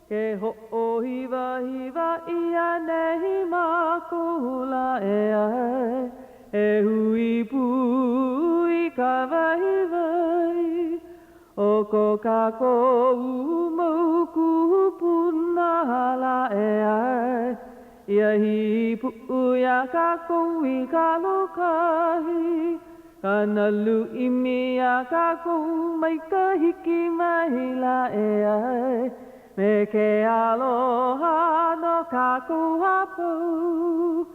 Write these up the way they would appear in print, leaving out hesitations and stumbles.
Ke hoʻohiwahiwa ʻia nei mākou lā ʻeā E hui pū i ka waiwai o ko kākou mau kūpuna lā ʻeā Ia hīpuʻu iā kākou i ka lōkahi Ka nalu ʻimi iā kākou mai ka hiki mai lā ʻeā Me ke aloha no kākou a pau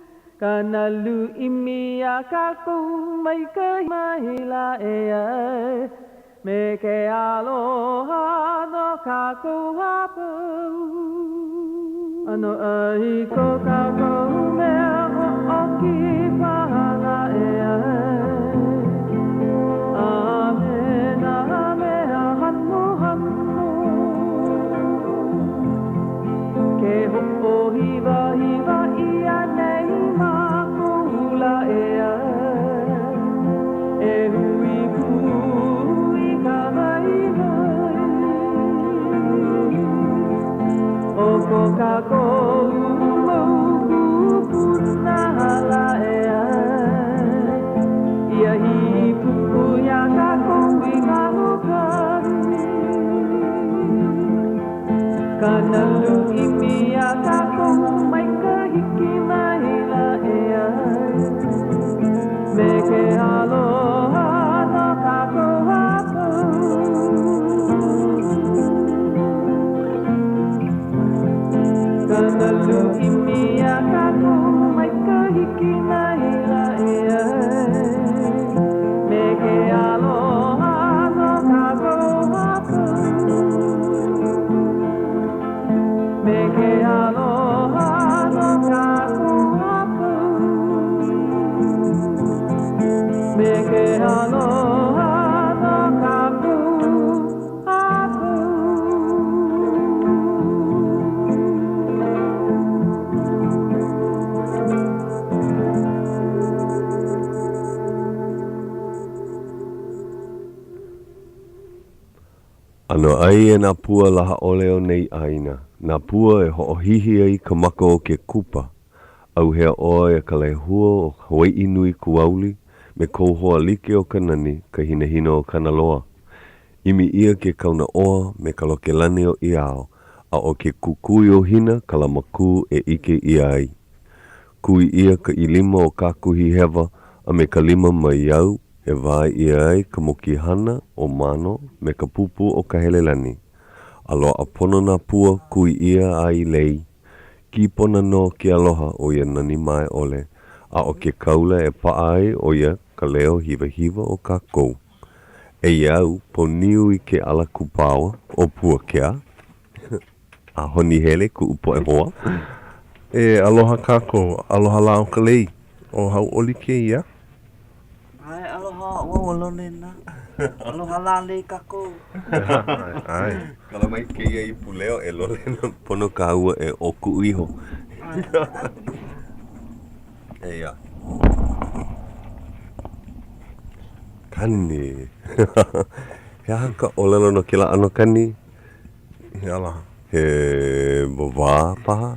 Ka nalu ʻimi iā kākou mai ka mai lā ʻeā Me ke aloha no kākou a pau. ʻAnoʻai ko kākou mea hoʻokipa lā ʻeā A me nā mea hanohano Ke hoʻohiwahiwa ʻia nei mākou lā ʻeā E hui pū i ka waiwai O ko kākou mau kūpuna lā ʻeā Ia hīpuʻu iā kākou i ka lōkahi Ka nalu ʻimi iā kākou mai ka hiki mai lā ʻeā Me ke aloha no kākou a pau. Ka nalu ʻimi iā kākou mai ka hiki mai lā ʻeā Me ke aloha no kākou a pau. Me ke aloha no kākou a pau. Me ke aloha no kākou a pau. ʻAnoʻai e nā pua laha ʻole o nei ʻāina, nā pua e hoʻohihi ai ka maka o ke kupa. ʻAuhea ʻoe e ka lehua o Hawaiʻi nui kuauli, me kou hoa like o ka nani, ka hinahina o Kanaloa. ʻImi ʻia ke kaunaʻoa me ka lokelani o ʻIao, a ʻo ke kukui o Hina ka lamakū e ʻike ʻia ai. Kui ʻia ka ʻilima o Kākuhihewa a me ka lima maiau e wae ʻia ai ka mokihana o Mano me ka pūpū o Kahelelani, a loaʻa pono nā pua kui ʻia ai lei. Kīpona nō ke aloha o ia nani mae ʻole, a ʻo ke kaula e paʻa ai ʻo ia ka leo hiwahiwa o kākou. Eia au, poniu i ke ala kūpaoa ʻo Puakea, a honi hele kuʻu poʻe hoa. E aloha kākou, aloha lā o ka lei, ʻo Hauʻoli kēia. ʻAe, aloha ʻo ua Lolena. Aloha lā lei kākou. ʻAe. Kala mai kēia ipu leo e Lolena, pono kāua e ʻōkuʻu iho. Eia. Kani. He aha ka ʻōlelo no kēlā ʻano kani? He ala. He wawā paha?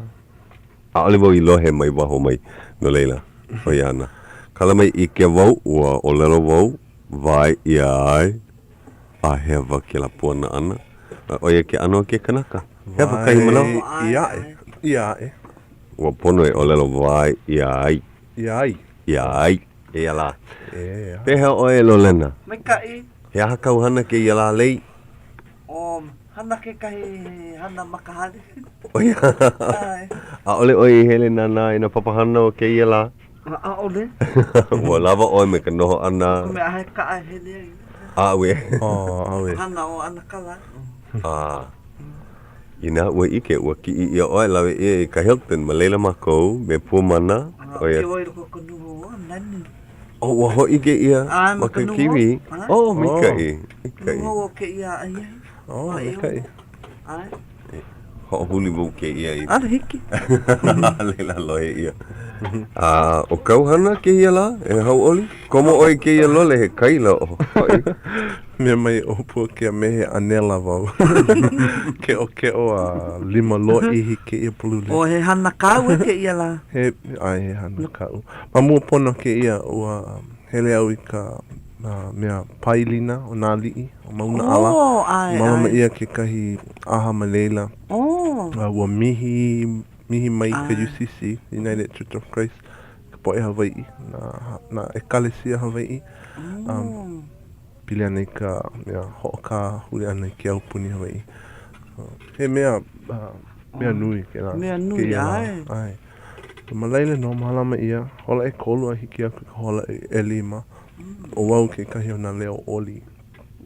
ʻAʻole wau i lohe mai waho mai, no laila, ʻo ia ana. Kala mai ʻike wau, ua ʻōlelo wau, wae ʻia ai, a hewa kēlā puana ʻana. ʻO ia ke ʻano o ke kanaka. Hewa kahi manawa. Wae ʻia aʻe. ʻia aʻe. Ua pono e ʻōlelo wae ʻia ai. ʻia ai. ʻia ai. Eia lā. Ea. Pehea ʻoe e Lolena? Maikaʻi. He aha kāu hana kēia lā lei? ʻO hana kekahi hana ma ka hale. ʻOia. ʻAe. ʻAʻole ʻoe i hele nānā i nā papahana o kēia lā? ʻAʻole. Ua lawa ʻoe me ka noho ʻana. No ka mea, he kaʻa e hele ai. ʻAue. Oh, ʻaue. Hana ʻo ʻAnakala. A inā ua ʻike, ua kiʻi ʻia ʻoe, lawe ʻia i ka Hilton, ma laila mākou me Puamana. ʻO ia. ʻIke wau i loko o ka nūhou, oh, nani. Oh, ua hōʻike ʻia ma ka kīwī. Oh, maikaʻi, maikaʻi. Nūhou o kēia ahiahi. Oh, maikaʻi. ʻAe. Hoʻohuli wau kēia i. ʻAʻole hiki. Laila lohe ʻia. A ʻo kāu hana kēia lā, e Hauʻoli? Komo ʻoe i kēia lole he kaila hoʻi. Mea mai ʻo Puakea me he ʻanela wau. Keʻokeʻo a lima lōʻihi kēia pulule. Oh, he hana kāu e kēia lā? He, ʻae, he hana kaʻu. Ma mua pono kēia, ua hele au i ka mea pāilina o nā aliʻi o Mauna ʻAla. Oh, ʻae, ʻae. Mālama ʻia kekahi ʻaha ma laila. Oh. A ua mihi, mihi mai ka UCC, United Church of Christ, ka poʻe Hawaiʻi, nā, nā ʻekalesia Hawaiʻi. Um, pili ana i ka mea hoʻokāhuli ʻana i ke aupuni Hawaiʻi. He mea, mea nui kēlā. Mea nui, ʻae. ʻAe. Ma laila nō, mālama ʻia, hola ʻekolu a hiki aku i ka hola ʻelima. ʻO wau kekahi o nā leo oli.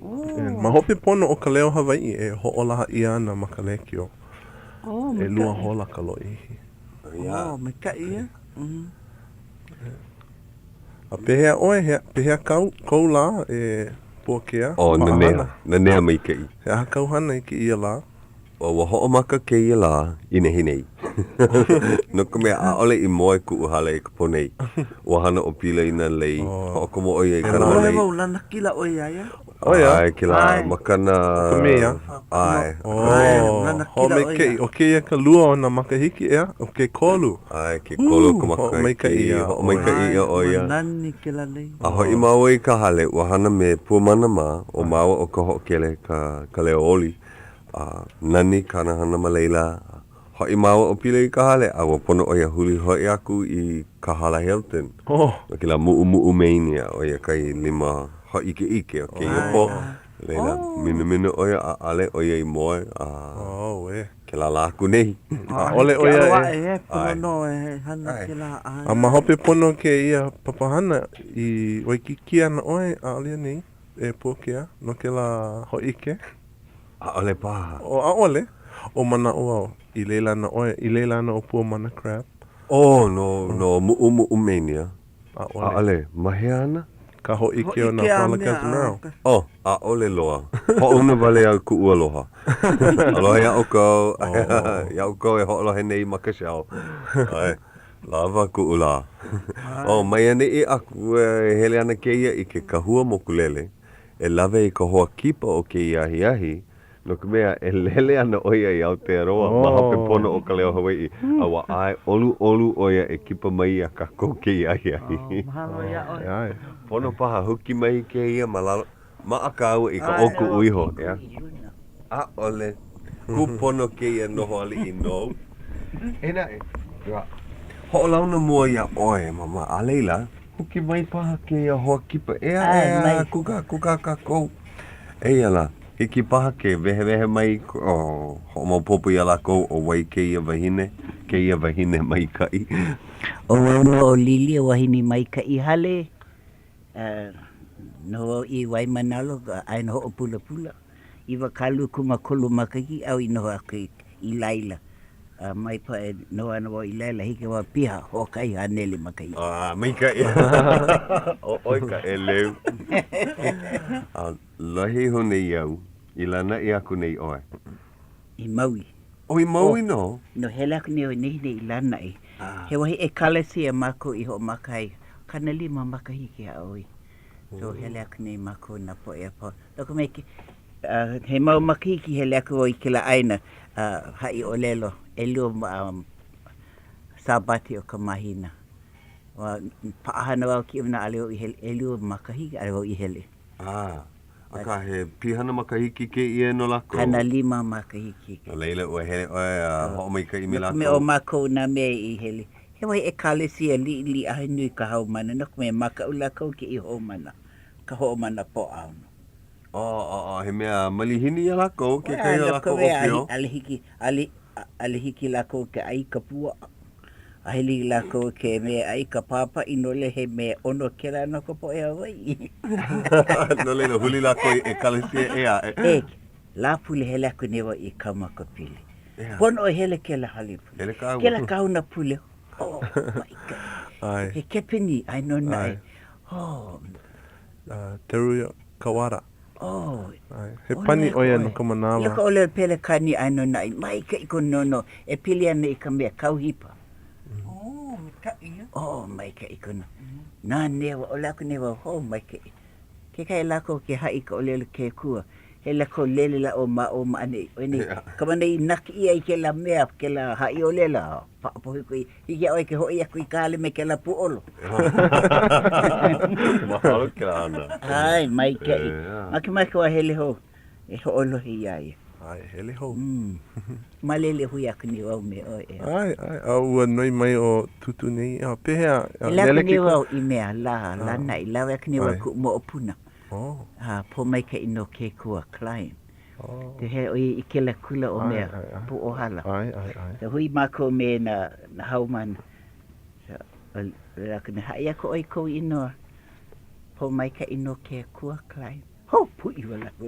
And ma hope pono o ka leo Hawaiʻi e hoʻolaha ʻia ana ma ka lēkiō. ʻElua hola ka lōʻihi. Oh, maikaʻi ia. A pehea ʻoe, he, pehea kau, kou lā e Puakea? Oh, nanea, nanea maikaʻi. He aha kāu hana i kēia lā? Oh, ua hoʻomaka kēia lā i nehinei. No ka mea, ʻaʻole i moe kuʻu hale i ka pō nei. Ua hana ʻo Pila i nā lei, hoʻokomo ʻo ia i kāna lei. Lohe wau, lanakila ʻoe iā ia. ʻO ia? ʻAe, kēlā makana. ʻO ka meia. ʻAe. Oh, hoʻomaikaʻi. ʻO kēia ka lua o nā makahiki, ʻeā? ʻO ke kolu. ʻAe, ke kolu o ka makahiki. Hoʻomaikaʻi iā ʻoe. Hoʻomaikaʻi ʻia ʻo ia. Nani kēlā lei. A hoʻi māua i ka hale, ua hana me Puamana mā, ʻo māua ʻo ka hoʻokele, ka, ka leo oli. A nani kāna hana ma laila. Hoʻi māua ʻo Pila i ka hale, a ua pono ʻo ia huli hoʻi aku i ka Hala Hilton. Oh. No kēlā Muʻumuʻu Mania, ʻo ia kahi lima hōʻikeʻike o kēia pō. Laila, minamina ʻo ia, ʻaʻole ʻo ia i moe, a Oh, e. kēlā lā aku nei. ʻAʻole ʻo ia e. Ke alo aʻe, e, pono nō e hana kēlā, ʻae. A ma hope pono kēia papahana i Waikīkī ana ʻoe, ʻaʻole anei, e Puakea, no kēlā hōʻike? ʻAʻole paha. Oh, ʻaʻole. O manaʻo au, i laila ana ʻoe, i laila ana ʻo Puamana Crab. Oh, no, no Muʻumuʻu Mania. ʻAʻole. ʻAʻole. Ma hea ana? Ka hōʻike o nā Paula Cazimero. Oh, ʻaʻole loa. Hoʻouna wale au kuʻu aloha. Aloha iā ʻoukou. Iā ʻoukou e hoʻolohe nei ma ka Shell. ʻAe. Lawa kuʻu lā. Oh, mai ʻaneʻi aku e hele ana kēia i ke kahua mokulele. E lawe i ka hoa kipa o kēia ahiahi, no ka mea, e lele ana ʻo ia i Aotearoa ma hope pono o ka Leo Hawaiʻi, a ua ʻae ʻoluʻolu ʻo ia e kipa mai iā kākou kēia ahiahi. Mahalo iā ʻoe. Pono paha huki mai kēia ma lalo. Maʻa kāua i ka ʻōkuʻu iho, ʻeā? ʻAʻole. Kūpono kēia noho aliʻi nou. E naʻe, hoʻolauna mua iā ʻoe, Mama, a laila, Huki mai paha kēia hoa kipa ʻē aʻe a kūkākūkā kākou. Eia lā, hiki paha ke wehewehe mai, hoʻomaopopo iā lākou ʻo wai kēia wahine, kēia wahine maikaʻi. ʻO wau nō ʻo Lilia wahine maikaʻi hale, noho au i Waimānalo, ka ʻāina hoʻopulapula. 23 makahiki au i noho aku i laila. A mai paha e noho ana wau i laila, hiki wau piha hoʻokahi haneli makahiki. A maikaʻi. ʻO ʻoe ka ʻeleu. A lohe iho nei au, i Lānaʻi aku nei ʻoe. I Maui. ʻO i Maui nō? No hele aku nei au i nehinei i Lānaʻi. He wahi ʻekalesia mākou i hoʻomaka ai, 50 makahiki a ʻoi. So hele aku nei mākou nā poʻe a pau. No ka mea, he mau makahiki hele aku wau i kēlā ʻāina haʻi ʻōlelo ʻelua Sābati o ka mahina. Ua paʻahana wau kēia manawa ʻaʻole wau i hele, ʻelua makahiki ʻaʻole wau i hele. Ah, akā he pihana makahiki kēia no lākou? 50 makahiki. No laila ua hele ʻoe a hoʻomaikaʻi me lākou? No ka mea ʻo mākou nā mea i hele. He wahi ʻekalesia liʻiliʻi a he nui ka haumana, no ka mea makaʻu lākou kēia hoʻomana, ka hoʻomana Pōʻaono. Oh, oh, oh, he mea malihini iā lākou, kekahi o lākou ʻōpio. ʻAʻole hiki, ʻaʻole hiki lākou ke ʻai ka puaʻa. ʻAʻole hiki lākou ke mea ʻai ka pāpaʻi no laila he mea ʻono kēlā no ka poʻe Hawaiʻi. No laila, huli lākou i ʻekalesia ʻē aʻe. E, Lāpule hele aku nei wau i Kaumakapili. Pono e hele kēlā hale pule. Hele kāua. Kēlā kahuna pule. Oh, maikaʻi. He Kepanī, ʻae nō naʻe. Oh. Teruya Kawada. Oh. He pani ʻo ia no ka manawa. Loko ʻōlelo Pelekani ʻae nō naʻe. Maikaʻi kona nono e pili ana i ka mea kau hipa. Oh, maikaʻi ia. Oh, maikaʻi kona. Nanea wau, ʻōlelo aku nei wau, oh, maikaʻi. Kekahi lākou ke haʻi ka ʻōlelo Kekua, he lākou lele la ʻo ma ʻō ma ʻaneʻi. ʻOe nei, ka manawa i naki ʻia i kēlā mea, kēlā haʻi ʻōlelo, a paʻa poho i Hiki iā ʻoe ke hoʻi aku i ka hale me kēlā pūʻolo. Mahalo kēlā ʻana. ʻAe, maikaʻi. Makemake wau e hele hou e hoʻolohe iā ia. ʻAe, hele hou. Malele hui aku nei wau me ʻoe, ʻeā. ʻAe, ʻae, a ua noi mai ʻo Tūtū nei, a pehea, E lawe aku nei wau i mea lā, Lānaʻi, lawe aku nei wau i kuʻu moʻopuna. A pōmaikaʻi no ke akua Klein. Te hele ʻo ia i kēlā kula o mea, Pūʻōhala. So hui mākou me nā haumāna. So, ʻōlelo aku nei, haʻi aku ʻoe i kou inoa. Pōmaikaʻi no ke akua Klein. Ho, pūʻiwa lākou.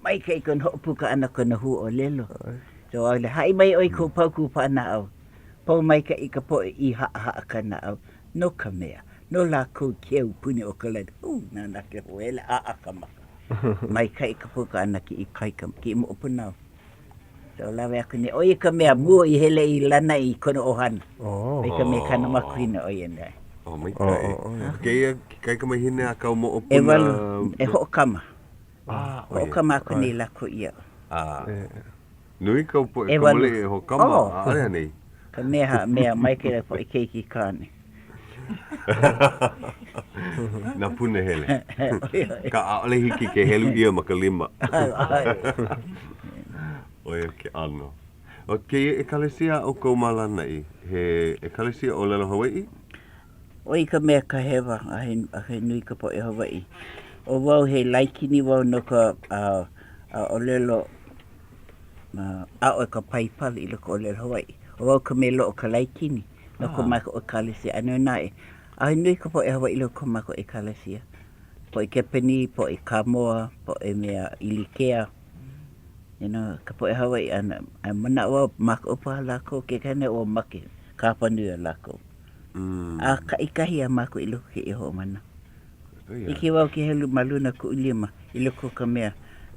Maikaʻi kona hoʻopuka ʻana kona huaʻōlelo. So, ʻaʻole, haʻi mai ʻoe i kou paukū paʻanaʻau. Pōmaikaʻi ka poʻe i haʻahaʻa ka naʻau, no ka mea, no lākou ke aupuni o ka lani. Ū, nānā ke hoʻohele ʻaʻa ka maka. Maikaʻi ka puka ʻana ke ikaika, ke moʻopuna. So lawe aku nei, ʻo ia ka mea mua i hele i Lānaʻi i kona ʻohana. ʻO ia ka mea kanamakuhina ʻo ia nei. Oh, maikaʻi. Kēia ke kaikamahine a kāu moʻopuna. ʻEwalu, e hoʻokama. Hoʻokama aku nei lākou iaʻu. Nui kāu poʻe kamaliʻi e hoʻokama, ʻaʻole anei? Ka mea, mea maikaʻi ka poʻe keiki kāne. Nā punahele. Ka ʻaʻole hiki ke helu ʻia ma ka lima. ʻO ia ke ʻano. ʻO kēia ʻekalesia a ʻoukou ma Lānaʻi, he ʻekalesia ʻōlelo Hawaiʻi? ʻO ia ka mea ka hewa a he nui ka poʻe Hawaiʻi. ʻO wau he laikini wau no ka ʻōlelo aʻo i ka Paipala i loko ʻōlelo Hawaiʻi. ʻO wau ka mea loaʻa ka laikini no ko mākou ʻekalesia. ʻAno naʻe, a he nui ka poʻe Hawaiʻi i loko o ko mākou ʻekalesia. Poʻe Kepanī, poʻe Kāmoa, poʻe mea ʻIlikea. You know, ka poʻe Hawaiʻi, a manaʻo wau, makaʻu paha lākou kekahi mea ua make ka hapanui o lākou. A kaʻikahi iā mākou i loko o kēia hoʻomana. Hiki wau ke helu ma luna kuʻu lima i loko o ka mea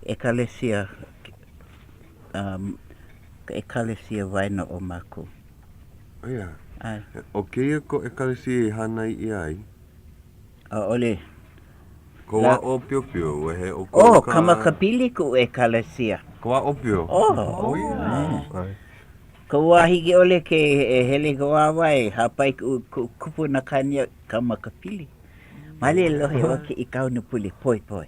ʻekalesia, um, ka ʻekalesia waena o mākou. ʻO ia. ʻAe. ʻO kēia ko ʻekalesia i hānai ʻia ai? ʻAʻole. Ko wā ʻōpiopio, ua he ʻoukou ka. ʻO Kamakapili kuʻu ʻekalesia. Ko wā ʻōpio? ʻO. ʻO ia. Ka wā hiki ʻole ke hele i ka wāwae, hāpai kuʻu kupuna kāne iaʻu Kamakapili. Male lohe wau ke i kahuna pule poepoe.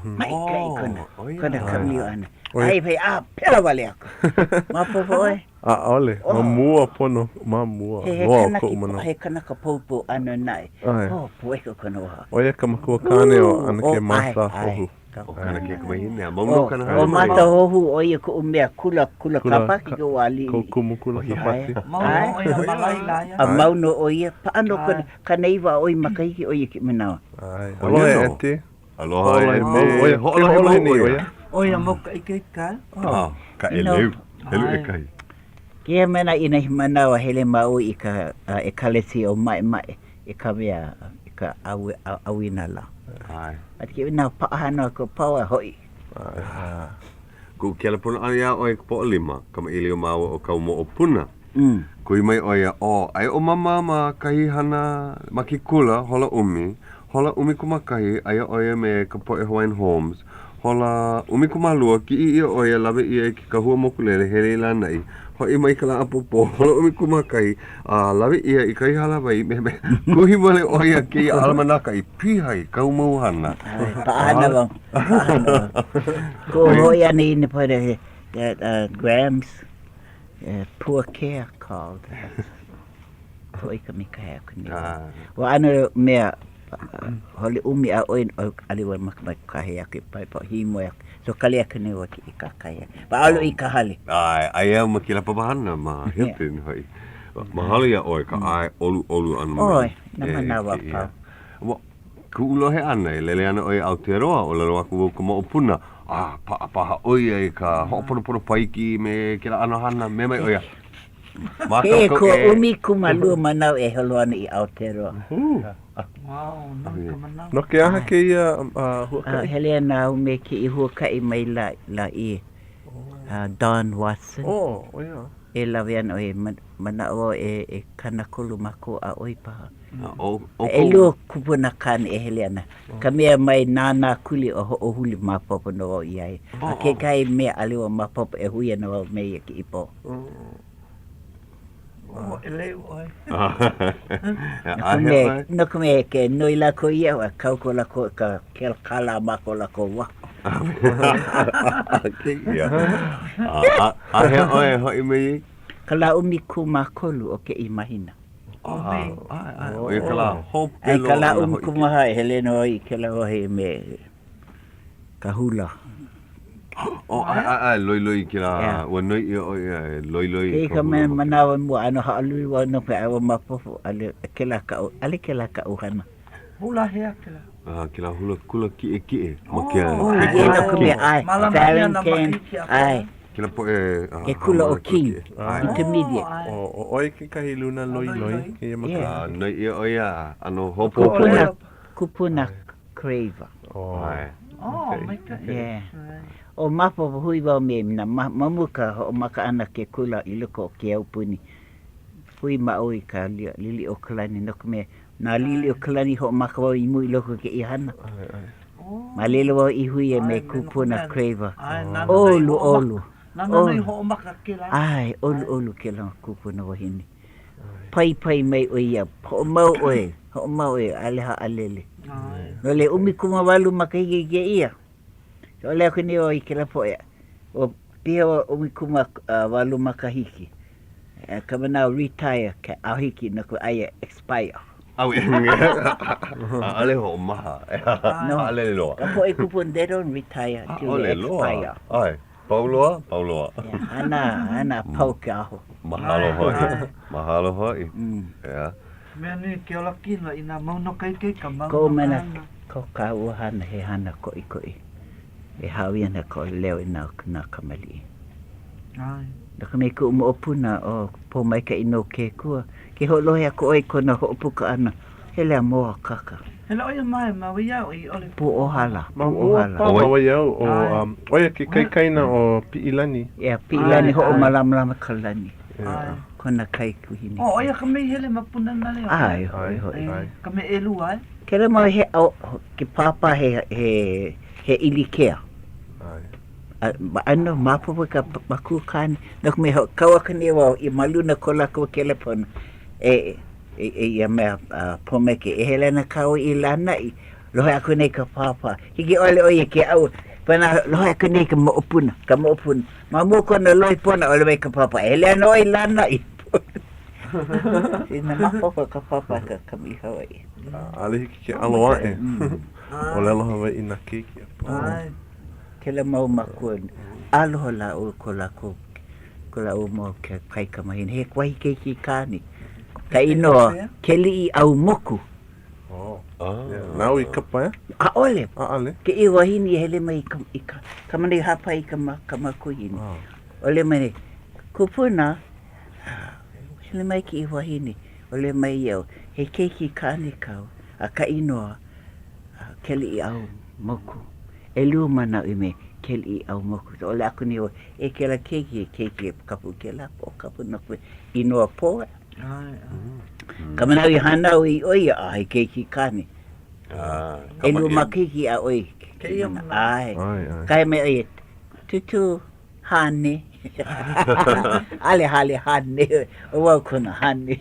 Maikaʻi kona, kona kamio ʻana. Ai wai a pela wale aku. Maopopo ʻoe? ʻAʻole. Ma mua pono, ma mua loa o koʻu manaʻo. He kanaka popo ʻano naʻe. Oh, pueko kona waha. ʻO ia ka makua kāne o ʻAnakē Martha Hohu. ʻO kāna kaikamahine a mau nō kana hana ʻO Martha Hohu, ʻo ia kuʻu mea kula, kula kāpaki koʻu aliʻi. Kou kumu kula kāpaki. Mau nō ʻo ia ma laila aia. A mau nō ʻo ia. Paʻa nō kona 90 a ʻoi makahiki ʻo ia kēia manawa. ʻAe. Aloha e Aunty. Aloha e Aunty. Hoʻolohe mau ʻo ia. ʻO ia mau ka ikaika. Ka ʻeleu. Helu ʻekahi. Kēia mea i nā manawa hele māua i ka ʻekalesia o Maʻemaʻe i ka mea i ka ʻauinalā. ʻAe. A ke nā paʻahana o ka pau a hoʻi. ʻAe. Kuʻu kelepona ʻana iā ʻoe i ka Pōʻalima, kamaʻilio māua ʻo kāu moʻopuna. Kuhi mai ʻo ia, ʻO, aia ʻo Mama ma kahi hana ma ke kula, hola ʻumi, hola ʻumikūmākahi, aia ʻo ia me ka poʻe Hawaiian Homes, hola ʻumikūmālua, kiʻi ʻia ʻo ia, lawe ʻia i ke kahua mokulele, hele i Lānaʻi, hoʻi mai ka lā ʻapōpō, hola ʻumikūmākahi, a lawe ʻia i kahi hālāwai me, me, kuhi wale ʻo ia kēia ʻalamanaka i piha i kāu mau hana. Paʻahana wau, paʻahana wau. Kuʻu hoʻi ʻana i Nepal, that uh, Grams, Puakea called us. Hoʻi ka me kahe aku nei. Ua ʻano mea hole ʻumi a ʻoi ʻaʻole wau makemake kahe aku i pae paʻa hīmoe aku. So kali aku nei wau i kakahiaka. But ʻaʻole i ka hale. ʻAe, aia au ma kēlā papahana ma Hilton hoʻi. Mahalo iā ʻoe ka ʻae ʻoluʻolu ʻana mai. ʻOe, nā manawa a pau. Ua kuʻu lohe ʻana e lele ana ʻoe i Aotearoa, ʻōlelo aku wau i ka moʻopuna, a paʻa paha ʻo ia i ka hoʻoponopono paiki me kēlā ʻano hana, mea mai ʻo ia, He kua 12 manawa e holo ana i Aotearoa. No ke aha kēia huakaʻi? Hele ana au me kēia huakaʻi mai Lāʻie, Don Watson. Oh, ʻo ia. E lawe ana ʻoe, manaʻo wau e 30 mākou a ʻoi paha. ʻElua kupuna kāne e hele ana. Ka mea mai nānā kuli o hoʻohuli maopopo nō wau iā ia. A kekahi mea ʻaʻole wau maopopo e hui ana wau me ia kēia pō. ʻO ʻeleu ʻoe. No ka mea, ke noi lākou iaʻu a kau ko lākou ka kālā ma ko lākou waha. Kēia. Āhea ʻoe e hoʻi mai ai? Ka lā 13 o kēia mahina. ʻO ia ka lā hope loa. Ka lā 14 e hele nō i kēlā wahi me ka hula. Oh, ʻae, ʻae, ʻae, loiloi i kēlā, ua noi ʻia ʻoe ia e loiloi i ka hula. Kēia manawa mua, ʻano haʻalulu wau no ka ʻae maopopo, ʻaʻole kēlā kaʻu, ʻaʻole kēlā kaʻu hana. Hula hea kēlā? Ah, kēlā hula kula kiʻekiʻe ma ke, oh, ke kula no ka mea, ʻae, Farrington, ʻae. Kēlā poʻe, Ke kula o King, intermediate. ʻO ʻoe kekahi luna loiloi kēia makahiki? Ah, noi ʻia ʻo ia, ʻano hopohopo ʻoe. Kupuna Craver. ʻAe. Oh, maikaʻi. Yeah. ʻO maopopo hui wau me nā ma mua ka hoʻomaka ʻana ke kula i loko o ke aupuni. Hui māʻau i ka Liliʻuokalani no ka mea, na Liliʻuokalani hoʻomaka wau i mua i loko o kēia hana. Ma laila wau i hui ai me Kupuna Craver. ʻOluʻolu. Nāna nō i hoʻomaka kēlā. ʻAe, ʻoluʻolu kēlā kupuna wahine. Paipai mai ʻoe ia, hoʻomau ʻoe, hoʻomau ʻoe, ʻaʻole haʻalele. No laila, 18 makahiki i kēia. Ke ʻōlelo aku nei wau i kēlā poʻe, ua piha wau 18 makahiki. Ka manawa retire, ka ʻaʻole hiki no ka aia expire. ʻAʻole hoʻomaha. ʻAʻole loa. Ka poʻe kupuna, they don't retire till they expire. ʻAʻole loa. ʻAe. Pau loa, pau loa. Hana, hana, pau ke aho. Mahalo hoʻi. Mahalo hoʻi. ʻEā. Mea nui ke olakino inā mau nō ka ikaika, mau nō Koʻu ka mana, hana. ko kāua hana he hana koʻikoʻi. E hāʻawi ana ka leo i nā, nā kamaliʻi. ʻAe. No ka mea, kuʻu moʻopuna, oh, pōmaikaʻi nō ke Akua. Ke hoʻolohe aku ʻoe i kona hoʻopuka ʻana, hele a mōakāka. Hele ʻo ia mai ma Waiau i ʻole. Pūʻohala, Ma mua Pūʻohala. paha ma Waiau, ʻo, um, ʻo ia ke kaikaina o Piʻilani. Yeah, Piʻilani hoʻomālamalama ka lani. Yeah. Kona kaikuhine. Oh, ʻo ia ka mea i hele ma Pūnana Leo. ʻAe, hoʻi, hoʻi. ʻAe. Ka mea ʻelua, eh? Kēlā mau he, oh, ke pāpā he, he, he ʻilikea. ʻAe. A ʻano maopopo i ka makua kāne, no ka mea, hoʻokau aku nei wau i ma luna ko lākou kelepona e i ia mea pōmaikaʻi. E hele ana kāua i Lānaʻi, lohe aku nei ka pāpā. Hiki ʻole ʻo ia ke ʻau, pena lohe aku nei ka moʻopuna, ka moʻopuna. Ma mua kona lohe pono ʻōlelo mai ka pāpā, e hele ana ʻoe i Lānaʻi. Inā maopopo ka pāpā ka kamaʻilio Hawaiʻi. ʻAʻole hiki ke ʻalo aʻe. ʻŌlelo Hawaiʻi nā keiki a pau. Kēlā mau makua, aloha lāua ko lākou, ko lāua mau kaikamahine. He wahi keiki kāne. Ka inoa, Keliʻiʻaumoku. Oh. Nāu i kapa, eh? ʻAʻole. ʻAʻole. Kēia wahine i hele mai i ka, i ka, ka manawa i hāpai i ka, ka makuahine. Oh. ʻŌlelo mai nei, kupuna, hele mai kēia wahine, ʻōlelo mai iaʻu, he keiki kāne kāu, a ka inoa, Keliʻiʻaumoku. ʻElua manaʻo i me Keliʻiʻaumoku. So ʻōlelo aku nei wau, e kēlā keiki, he keiki e kapu kēlā poʻo kapu no ka inoa pō. Ka manawa i hānau i ʻo ia, a he keiki kāne. ʻElua makahiki a ʻoi. ʻAe. Kahe mai ʻo ia, Tūtū Hane. ʻAʻole hale hane. ʻO wau kona hane.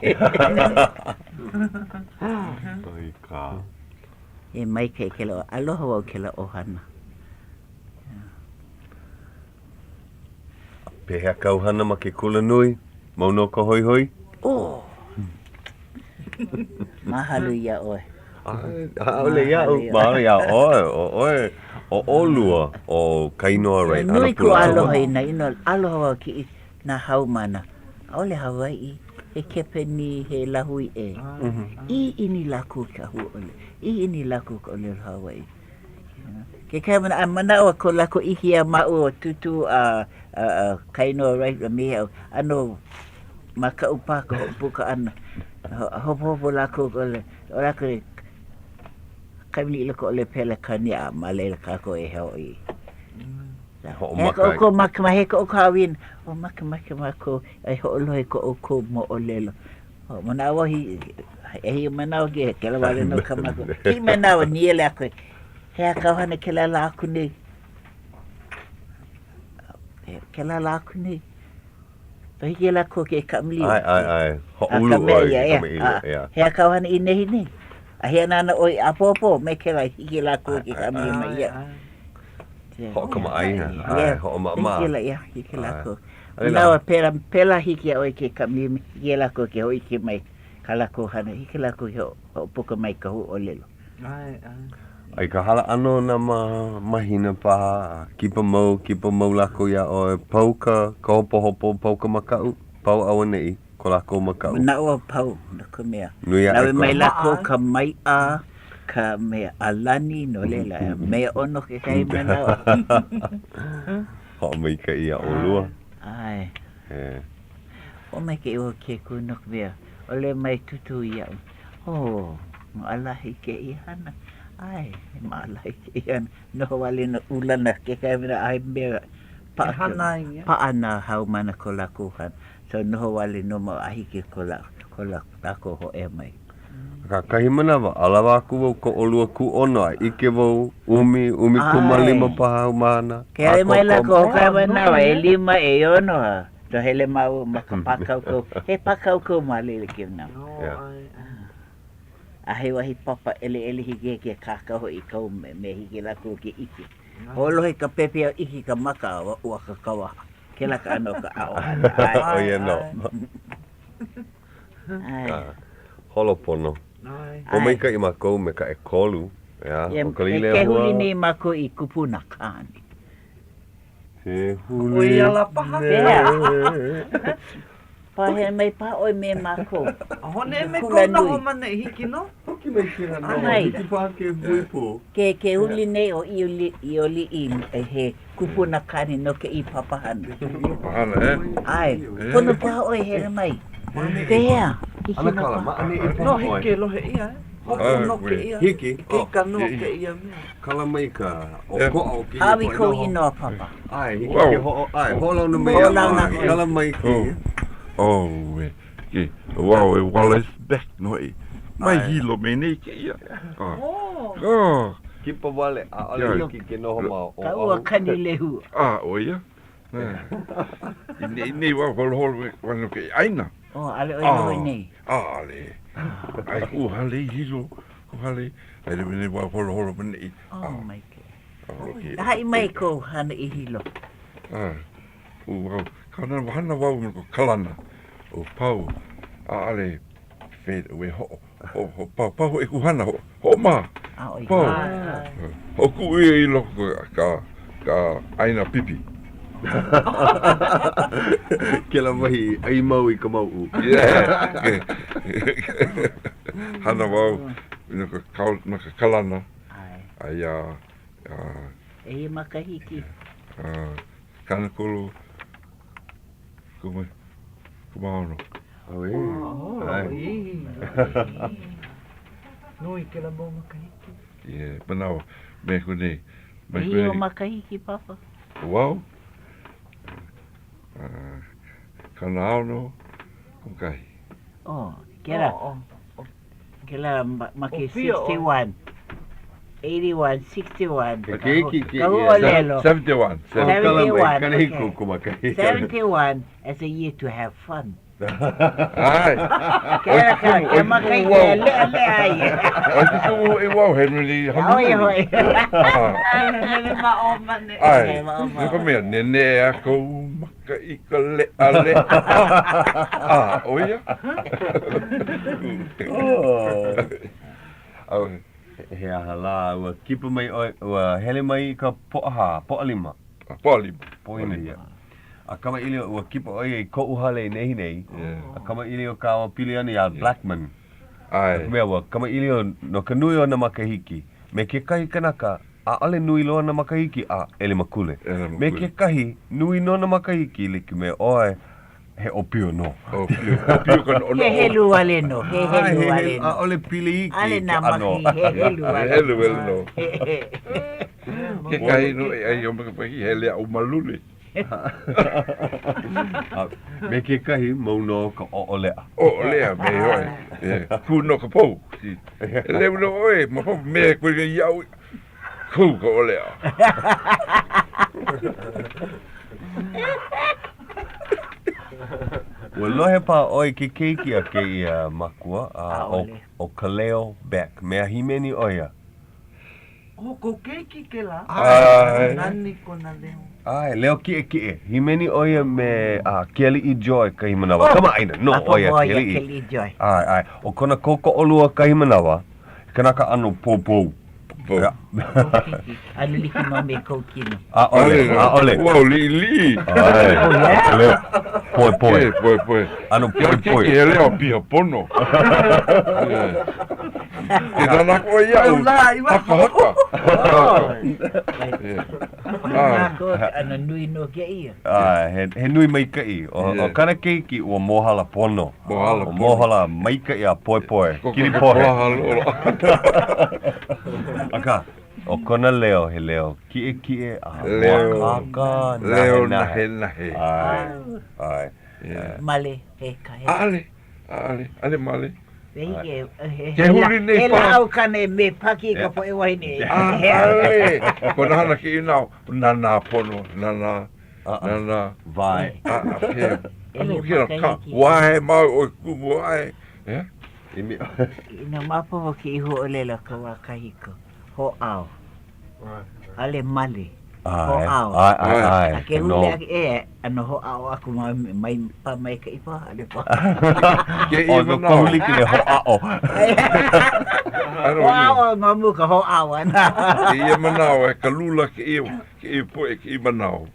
ʻOi kā. E maikaʻi kēlā, aloha wau kēlā ʻohana. Pehea kāu hana ma ke kulanui? Mau nō ka hoihoi? Oh! Mahalo iā ʻoe. ʻAʻole iaʻu, mahalo iā ʻoe, ʻo ʻoe, ʻo ʻolua, ʻo Kainoa Wright. Nui kuʻu aloha i nā inoa, aloha wau ki nā haumāna. ʻAʻole Hawaiʻi, he Kepanī, he lāhui ʻē. ʻIʻini lākou i ka huaʻōlelo, ʻiʻini lākou i ka ʻōlelo Hawaiʻi. Kekahi manawa, manaʻo ko lākou ʻike iā māua Tūtū a Kainoa Wright a me aʻu, ʻano makaʻu paha ka hoʻopuka ʻana. Hopohopo lākou, ʻo lākou, kamaliʻi i loko o Lepelakani a ma laila kākou e hoʻi. E He ka hoʻomaka ai. ʻoukou makemake, he ka ʻoukou haʻawina, o makemake mākou e hoʻolohe i ko ʻoukou moʻolelo. O, manaʻo au hi, ʻehia manawa ke, kēlā wale nō ka mākou. Kēia manawa, nīele aku, he aha kāu hana kēlā lā aku nei? Kēlā lā aku nei. So hiki iā lākou ke kamaʻilio. ʻAe, ʻae, ʻae. Hoʻoulu ʻoe i ke kamaʻilio, ʻeā. He aha kāu hana i nehinei? A he ana ana ʻoe ʻapōpō me kēlā, hiki iā lākou ke kamaʻilio mai ia. Hoʻokamaʻāina, ʻae, hoʻomaʻamaʻa. Hiki iā, hiki iā lākou. Manawa pēlā, pēlā hiki iā ʻoe ke kamaʻilio, hiki iā lākou ke hōʻike mai kā lākou hana, hiki iā lākou ke hoʻopuka mai ka huaʻōlelo. ʻAe, ʻae. A i ka hala ʻana o nā mahina paha, a kipa mau, kipa mau lākou iā ʻoe, pau ka, ka hopohopo, pau ka makaʻu, pau auaneʻi ko lākou makaʻu. Manaʻo au pau, no ka mea. Nui aʻe Lawe ko. mai lākou ka maiʻa, ka mea ʻalani, no laila, mea ʻono kekahi manawa. Hoʻomaikaʻi iā ʻolua. ʻAe. E. Hoʻomaikaʻi wau ke Akua no ka mea, ʻōlelo mai Tūtū iaʻu, Oh, maʻalahi kēia hana. ʻAe, he maʻalahi kēia hana. Noho wale nō ulana kekahi mea a he mea paʻa, E hana ai ia. paʻa nā haumāna ko lākou hana. So noho wale nō ma a hiki ko lā, ko lā, lākou hōʻea mai. Akā, kahi manawa, ʻalawa aku wau ko ʻolua kūʻono a ʻike wau, ʻumi, 15 paha haumāna. Ke hele mai lākou hoʻokahi manawa, ʻelima, ʻeono a. So hele māua ma ka pākaukau, he pākaukau ma laila ke manawa. A he wahi papa ʻeleʻele hiki ke kākau hoʻi i kau mea hiki lākou ke ʻike. Hoʻolohe ka pepeiao ʻike ka maka a ua kakawa. Kēlā ka ʻano o ka aʻo ʻana. ʻO ia nō. Holo pono. Pōmaikaʻi mākou me ka ʻekolu, ʻeā, ʻo ka Ke Lilehua. huli nei mākou i kupuna kāne. Ke huli ʻO ia la paha. nei. Pahea mai paha ʻoe me mākou. A hone me kou noho ma neʻi, hiki nō? Hiki mai kēlā noho, hiki paha ke hui pū. Ke, ke huli nei ʻo ʻIoliʻi he kupuna kāne no kēia papahana. Papahana, e? ʻAe, pono paha ʻoe hele mai. Pehea? Hiki nō paha. Ma ʻaneʻi paha No, hiki ke lohe ʻia, e. Hopu nō kēia. Hiki. Ikaika nō kēia mea. Kala mai ka ʻokoʻa o kēia Hāʻawi poʻe kou noho. inoa papa. ʻAe, hiki ke hoʻo, ʻae, hoʻolauna mai iā ʻoe. Kala mai kēia. Oh, e, ke, wau e Wallace Beck nō hoʻi. Mai Hilo mai nei kēia. Oh. Kipa wale, ʻaʻole hiki ke noho ma Oʻahu. Ka ua Kanilehu. A, ʻo ia. I nei, nei wau holoholo wale no kēia ʻāina. Oh, ʻaʻole ʻoe noho i nei. ʻAʻole. Aia kuʻu hale i Hilo. Kuʻu hale, a i nei wau holoholo ma neʻi. Oh, maikaʻi. Haʻi mai kou hana i Hilo. Ah, wau, kana hana wau me ko kalana, o pau, ʻaʻole fe, ue hoʻo, ho, ho, pau, pau hoʻi kuʻu hana, ho, hoʻomaha. Pau. Hoʻokuʻu ia i loko ka, ka ʻaina pipi. Kēlā wahi ʻai mau i ka mauʻu. Yeah. Hana wau no ka, no ka kalana. Aia uh, ʻEhia makahiki? Uh, 30 kuma, kumāono. Oh, e. Oh, Nui kēlā mau makahiki. Yeah, manawa, me ku nei. Me ku nei. makahiki, Papa? Wau? Uh, 60 kumakahi. Oh, kēlā. Oh, oh. Kēlā ma ke 61. 81, 61. Ka huaʻōlelo. 71. 71, okay. 71 is a year to have fun. ʻAe. Kēlā ka, ke makahiki e leʻaleʻa ai. ʻOi ke kumu hoʻi wau, he nui hanu. ʻO ia hoʻi. Hele ma o ma neʻi. ʻAe, no ka mea, nene a kou maka i ka leʻaleʻa. A, ʻo ia? He aha lā, ua kipa mai ʻoe, ua hele mai i ka Pōʻahā, Pōʻalima. Pōʻalima. Pōʻalima. A kamaʻilio, ua kipa ʻo ia i koʻu hale i nehinei, a kamaʻilio kāua pili ana iā Blackman. ʻAe. No ka mea, ua kamaʻilio no ka nui o nā makahiki me kekahi kanaka, ʻaʻole nui loa nā makahiki a ʻelemakule. ʻElemakule. Me kekahi, nui nō nā makahiki like me ʻoe, he ʻōpio nō. ʻŌpio, ʻōpio ka noʻonoʻo. He helu wale nō, he helu wale nō. ʻAʻole pili iki ʻAʻole ke nā ʻano. makahiki, he helu wale nō. He helu wale nō. Kekahi nō e ʻai o me ka pahi hele aʻu ma luli. Me kekahi, mau nō ka ʻoʻoleʻa. ʻOʻoleʻa me hoʻi. Kū nō ka pou. E leu nō ʻoe, ma hope me koe iaʻu, kū ka ʻoʻoleʻa. Ua lohe paha ʻoe i ke keiki a kēia makua, a ʻo Kaleo Beck, mea hīmeni ʻo ia. ʻO kou keiki kēlā. ʻAe. Nani kona leo. ʻAe, leo kiʻekiʻe. Hīmeni ʻo ia me uh, Kealiʻi Joy kahi manawa. Oh! Kamaʻāina nō ʻo ia Kealiʻi. Kealiʻi Joy. ʻAe, ʻae. ʻO kona kōkoʻolua kahi manawa, he kanaka ʻano poupou. Poupou. ʻAno like nō me kou kino. ʻAʻole, ʻaʻole. Ua liʻiliʻi. ʻAe. Oh, yeah? Leo poepoe. E, poepoe. ʻAno poepoe. Ke he leo piha pono. Ke nānā aku ʻoe iaʻu, haka haka. ʻAno nui nō kēia. ʻAe, he nui maikaʻi. ʻO kāna keiki ua mōhala pono. Mōhala pono. Mōhala maikaʻi a poepoe. Kilipohe. Akā, ʻo kona leo, he leo kiʻekiʻe a mōakāka nahenahe. Leo nahenahe. ʻAe, ʻae. Male, he ka he. ʻAʻole, ʻaʻole, ʻaʻole male. Ke huli nei He lāʻau kane me paki ka poʻe wahine. ʻAʻole. Kona hana ke inā, nānā pono, nānā, nānā. Wae. ʻAʻole. ʻAno kēlā ka, wae mau ʻoe kumu aʻe. Yeah. Inā maopopo kēia huaʻōlelo ka wā kahiko, hōʻao. ʻAʻole male. Hōʻao. ʻAe, ʻae, ʻae. A ke huli aku, e, ʻano hōʻao aku ma, mai pa maikaʻi paha, ʻaʻole paha. ʻO no ka huli ke hōʻaʻo. Hōʻaʻo ma mua ka hōʻao ʻana. Kēia manawa, e ka lula kēia, kēia poʻe kēia manawa.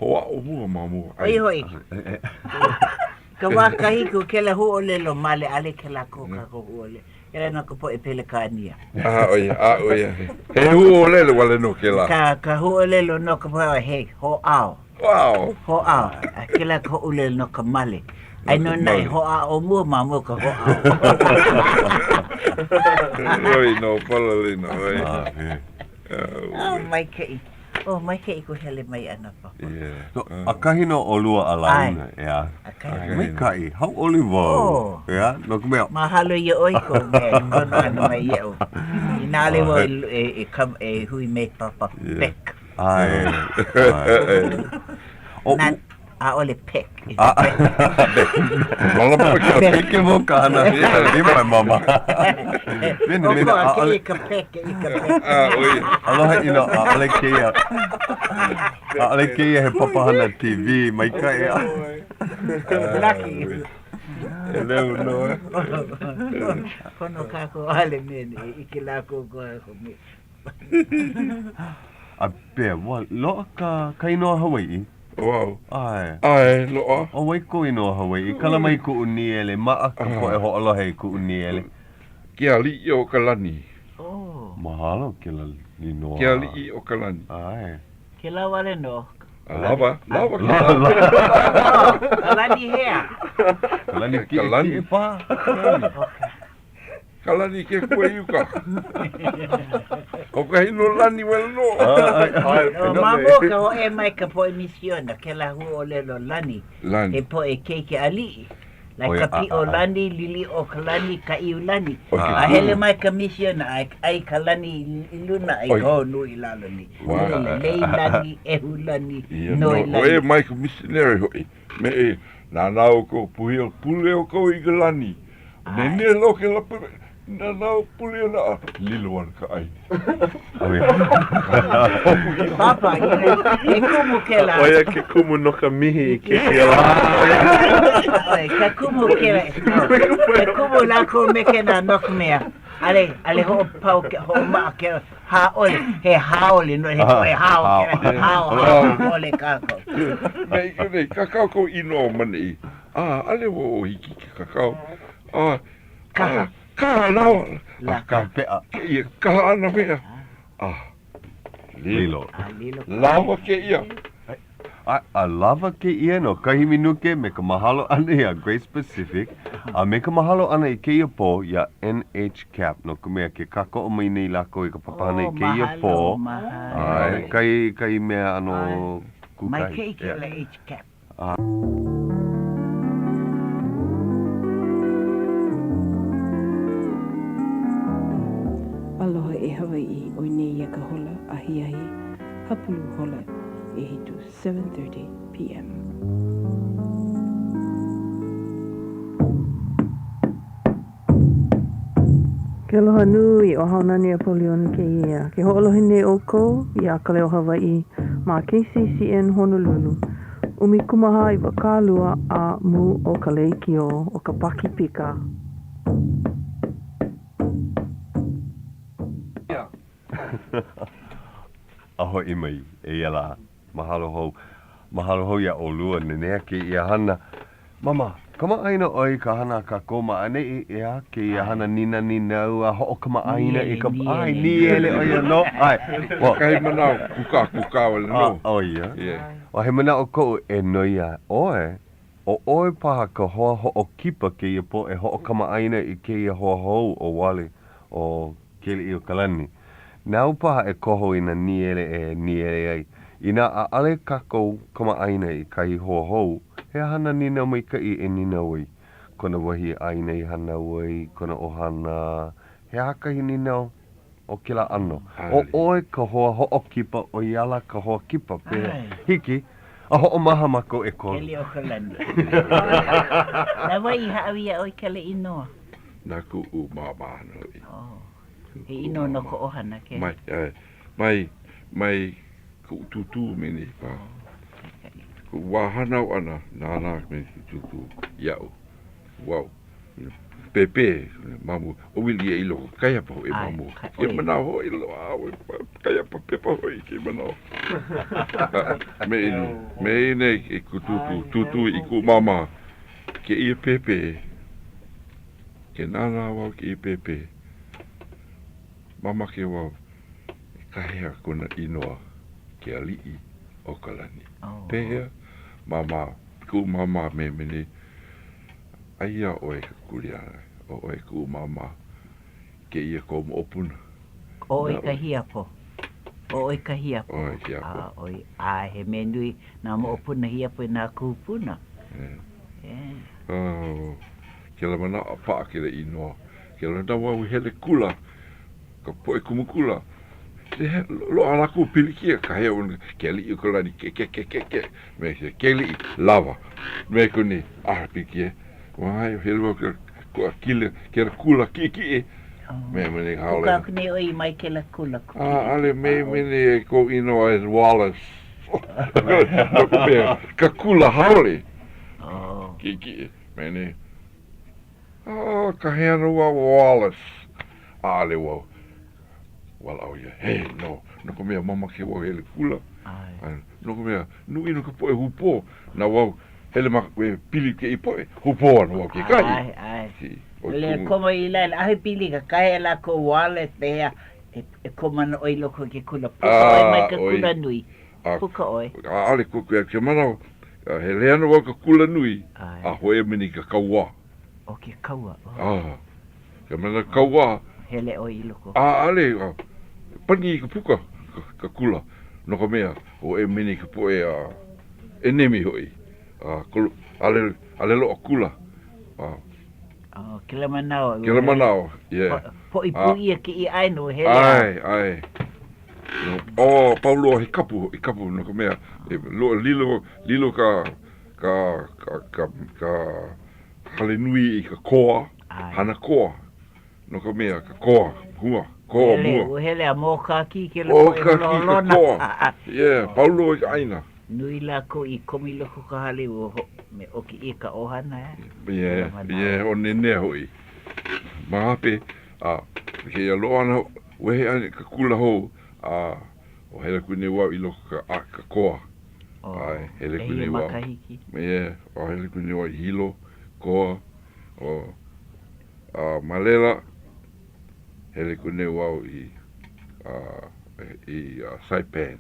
Hōʻaʻo mua ma mua. ʻO ia hoʻi, ka wā kahiko kēlā huaʻōlelo male, ʻaʻole kēlā ko kākou huaʻōlelo. Kēlā no ka poʻe Pelekānia. A, ʻo ia, a, ʻo ia. He huaʻōlelo wale nō kēlā. Ka, ka huaʻōlelo no ka poʻe, he hōʻao. Hōʻao. Hōʻao. A kēlā ka huaʻōlelo no ka male. Aia nō naʻe hōʻaʻo mua ma mua ka hōʻao. Loi nō, palalina ʻoe. Oh, maikaʻi. Oh, maikaʻi kou hele mai ʻana, Papa. Yeah. So, ʻakahi nō ʻolua a launa, ʻeā? ʻAkahi. Maikaʻi, hauʻoli wau. Oh. ʻEā, no ka mea. Mahalo iā ʻoe kou mea kono ʻana mai iaʻu. Inā ʻaʻole wau e, e, e hui me Papa Peck. ʻAe, ʻae. Oh, Na, ʻaʻole peck. Peke mo ka hana lima mama. Mene mene ʻaʻole ka peck i ka peck. Aloha ʻino ʻaʻole kēia. ʻAʻole kēia he papahana TV maikaʻi. Lucky. E leu nō e. Pono kākou ʻaʻole mene i ʻike lākou ko kākou mea. A pehea, ua loaʻa ka, ka inoa Hawaiʻi? Wau. ʻAe. ʻAe, loaʻa. ʻO wai kou inoa Hawaiʻi? Kala mai kuʻu nīele, maʻa ka poʻe hoʻolohe i kuʻu nīele. Ke aliʻi o ka lani. Oh. Mahalo kēlā inoa. Ke aliʻi o ka lani. ʻAe. Kēlā wale nō. A lawa, lawa kēlā. Ka lani hea? Ka lani kiʻekiʻe paha. Ka lani. Ka lani ke kua i uka. ʻO ka hino lani wale nō. Ma mua ka hōʻea mai ka poʻe misiona, kēlā huaʻōlelo lani, Lani. he poʻe keiki aliʻi. Like ka piʻo lani, Liliʻuokalani, Kaʻiulani. A hele mai ka misiona, a ʻai ka lani i luna, ʻai ka honua i lalo nei. Lei lani, ʻehu lani, noi lani. Hōʻea mai ka missionary hoʻi. Me e nānā ʻoukou, puhi o pule ʻoukou i ka lani. Nene loa kēlā pule, nānā o pule ana a lilo ana ka ʻai. Papa, he kumu kēlā. ʻO ia ke kumu no ka mihi i kēia lā. Ke kumu kēlā, ke kumu lākou me kēnā no ka mea. ʻAʻole, ʻaʻole hoʻopau, hoʻomaʻa ke haole, he haole no, he poʻe hao, hao, hao, ʻole kākou. Me i nei, kakau kou inoa ma neʻi. A, ʻaʻole ua o hiki ke kakau. A, kaha, kaha lawa. A, ka peʻa. Kēia kaha ana mea. A, lilo. Lawa kēia. A, a lawa kēia no kahi minuke me ka mahalo ʻana iā Grace Pacific a me ka mahalo ʻana i kēia pō iā NHCAP no ka mea ke kākoʻo mai nei lākou i ka papahana i Oh, kēia pō. mahalo, mahalo. ʻAe, kahi, kahi mea ʻano kūkahi. Maikaʻi kēlā HCAP. Aloha e Hawaiʻi, ʻoi nei ia ka hola ahiahi hapulu hola ʻehitu, 7:30 PM. Ke aloha nui, ʻo Haunani Apoliona kēia. Ke hoʻolohe nei ʻoukou iā Ka Leo Hawaiʻi ma KCCN Honolulu, 14 iwakālua a mū o ka leikiō o ka Pakipika. A hoʻi mai, eia lā. Mahalo hou. Mahalo hou iā ʻolua, nanea kēia hana. Mama, kamaʻāina ʻoe i ka hana a kākou ma ʻaneʻi, ʻeā, kēia hana ninaninau a hoʻokamaʻāina i ka, ʻae, nīele ʻo ia nō, ʻae. Kekahi manaʻo, kūkākūkā wale nō. ʻO ia. A he manaʻo koʻu e noi iā ʻoe, ʻo ʻoe paha ka hoa hoʻokipa kēia pō e hoʻokamaʻāina i kēia hoa hou ʻo Wally, ʻo Keliʻiokalani. Nāu paha e koho i nā nīele e nīele ai. Inā ʻaʻole kākou kamaʻāina i kahi hoa hou, he aha nā nīnau maikaʻi e nīnau ai? Kona wahi ʻāina i hānau ai, kona ʻohana, he aha kahi nīnau o kēlā ʻano? ʻO ʻoe ka hoa hoʻokipa, ʻo ia ala ka hoa kipa, pehea? Hiki, a hoʻomaha mākou ʻekolu. Keliʻiokalani. Na wai i hāʻawi iā ʻoe i kēlā inoa? Na kuʻu māmā nō hoʻi. Oh. He inoa no ko ʻohana ke. Mai, ʻae. Mai, mai kuʻu tūtū me nei pā. Kuʻu wā hānau ʻana, nānā me kuʻu tūtū iaʻu. Wau, pēpē, ma mua, ʻo wili ia i loko, kai hapa hoʻi ma mua. Ke manaʻo hoʻi loa, kai hapa pepa hoʻi ke manaʻo. Me ini, me ini i kuʻu tūtū, tūtū i kuʻu māmā, kēia pēpē, Ke nānā wau kēia pēpē, mamake wau e kāhea kona inoa ke aliʻi o ka lani. Pehea? Māmā, kuʻu māmā me me nei, aia ʻoe ka kuleana, ʻo ʻoe kuʻu māmā, kēia kou moʻopuna. ʻO ʻoe ka hiapo. ʻO ʻoe ka hiapo. ʻOe ka hiapo. A, ʻoe, a he mea nui nā moʻopuna hiapo i nā kūpuna. Yeah. Yeah. Oh, kēlā manaʻo paʻa kēlā inoa. Kēlā na wau i hele kula, ka poʻe kumu kula, loaʻa lākou pilikia ka hea o ke aliʻi o ka lani, ke, ke, ke, ke, ke, me ke ke aliʻi, lawa, me kuni, ah, pilikia. Wai, hele wau ke, kila, kēlā kula kiʻekiʻe, me me nei haole. Puka aku nei ʻoe i mai kēlā kula kiʻekiʻe. ʻAʻale, me me nei e kou inoa e Wallace. No ka mea, ka kula haole. Kiʻekiʻe, me nei. Oh, ka hea no wau Wallace. ʻAʻale wau. Walaʻau ia, he, no, no ka mea, mamake wau hele kula. No ka mea, nui no ka poʻe hūpō, na wau, hele ma, e pili kēia poʻe, hūpō ana wau kekahi. ʻAe, ʻae. Le komo i laila, ʻaʻohe pili ka kāhea lākou Wallace, pehea, e, e komo ana ʻoe i loko o ke kula. Puka ʻoe mai ka kula nui. Puka ʻoe. ʻAʻale koke ke manawa, hele ana wau ka kula nui, a hoʻi mini ka kauā. ʻO ke kaua. Ah, ka mea kauā. Hele ʻoe i loko. ʻAʻale, pani i ka puka ka kula, no ka mea, ʻo mini ka poʻe a ʻenemi hoʻi, a kolu, ʻaʻale, ʻaʻale loaʻa kula. A. Oh, kēlā manawa. Kēlā manawa, yeah. Poʻi pū ʻia kēia ʻāina ua hele a. ʻAe, ʻae. Oh, pau loa he kapu hoʻi, kapu no ka mea, e loa lilo, lilo ka, ka, ka, ka, ka hale nui i ka koa, hana koa, no ka mea, ka koa, hua, koa mua. Ua hele a mōkākī kēlā poʻe holoholona. Mōkākī ka koa, yeah, pau loa i ka ʻāina. Nui lākou i komo i loko o ka hale, ua ho, me ʻoki ʻia ka ʻohana, eh? Yeah, yeah, ʻo nenea hoʻi. Ma hope, a kēia loa ʻana, wehe ʻana i ka kula hou, a ua hele aku nei wau i loko ka, a, ka koa. ʻAe, hele aku nei wau. makahiki. Yeah, a hele aku nei wau i Hilo, koa, o, a ma laila, hele aku nei wau i, a, i Saipan.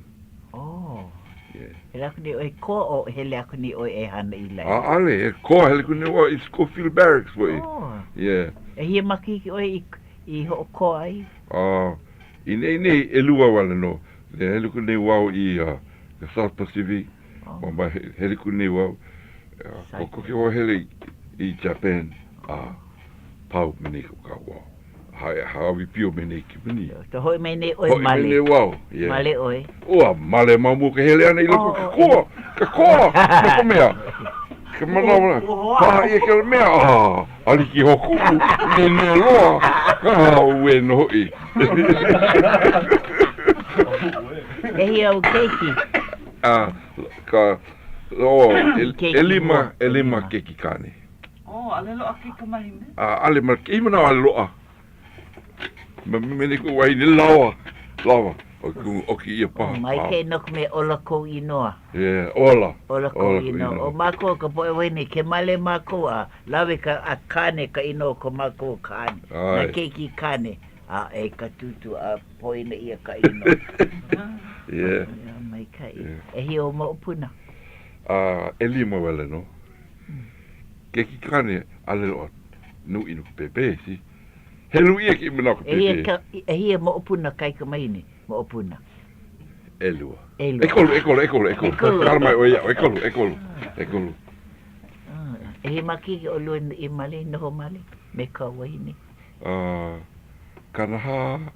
Oh. Yeah. Hele aku nei ʻoe koa o hele aku nei ʻoe e hana i laila? ʻAʻale, he koa hele aku nei wau i Schofield Barracks hoʻi. Oh. Yeah. ʻEhia makahiki ʻoe i, i hoʻokoa ai? Uh, i nei nei, ʻelua wale nō. Hele aku nei wau i uh, ka South Pacific. Oh. Ma, ma hele aku nei wau. Uh, kokoke wau hele i, i Japan. A uh, pau me nei ka wā. Hāʻawi pio me nei kipuni. So hoʻi mai nei ʻoe male. Hoʻi mai nei wau. Yeah. Male ʻoe. Ua male ma mua ka hele ʻana i loko o ka koa. Ka koa! No ka mea. Ka manawa, paha ʻia kēlā mea, ah, ʻaliki hokuʻu, nene loa, ah, uē nō hoʻi. ʻEhia ou keiki? Ah, ka, oh, ʻelima, ʻelima keiki kāne. Oh, ʻaʻole loaʻa kaikamahine? ʻAʻole, ma kēia manawa ʻaʻole loaʻa. Ma me nei kuʻu wahine, lawa, lawa. ʻO ku, ʻoki ʻia paha. Oh, maikaʻi no ka mea ola kou inoa. Yeah, ola. Ola kou inoa. ʻO mākou ka poʻe wahine, ke male mākou a lawe ka a kāne ka inoa o ko mākou kāne. Nā keiki kāne, a e ka tūtū a poina ʻia ka inoa. Yeah. Yeah, maikaʻi. ʻEhia ou moʻopuna? A, ʻelima wale nō. Keiki kāne, ʻaʻole loaʻa nui no ka pēpē, see. Helu ʻia kēia manawa ka pēpē. ʻEhia moʻopuna kaikamahine, moʻopuna? ʻElua. ʻElua. ʻEkolu, ʻekolu, ʻekolu, ʻekolu. ʻEkolu. Kala mai ʻoe iaʻu, ʻekolu, ʻekolu, ʻekolu. ʻEhia makahiki ʻolua i male, noho male me ka wahine? Uh, 40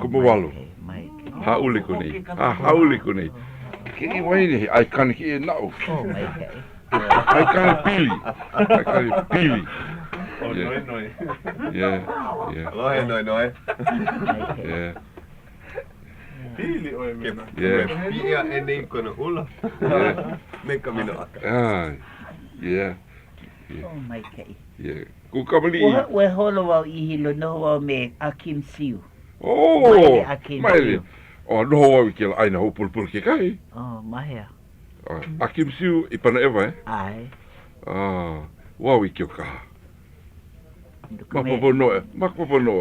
kumawalu. Hāʻule aku nei. A, hāʻule aku nei. Kēia wahine, he ʻaikane kēia naʻu. Oh, maikaʻi. ʻAikane pili. ʻAikane pili. Oh, yeah. noi noi. Yeah, yeah. Aloha e Noenoe. Yeah. Pili ʻoe me nā. Yeah. Ke piʻi aʻe nei kona ʻula. Yeah. Me ka minoʻaka. Ah, yeah. Yeah. Oh, maikaʻi. Yeah. Kū kamaliʻi. Ua, ua holo wau i Hilo, noho wau me Akim Siu. Oh, Maile Akim maile. Siu. Oh, noho wau i kēlā ʻāina hoʻopulapula kekahi. Oh, ma hea? Uh, Akim Siu i Panaʻewa, eh? ʻAe. Ah, wau i Keaukaha. No ka mea. Maopopo nō, maopopo nō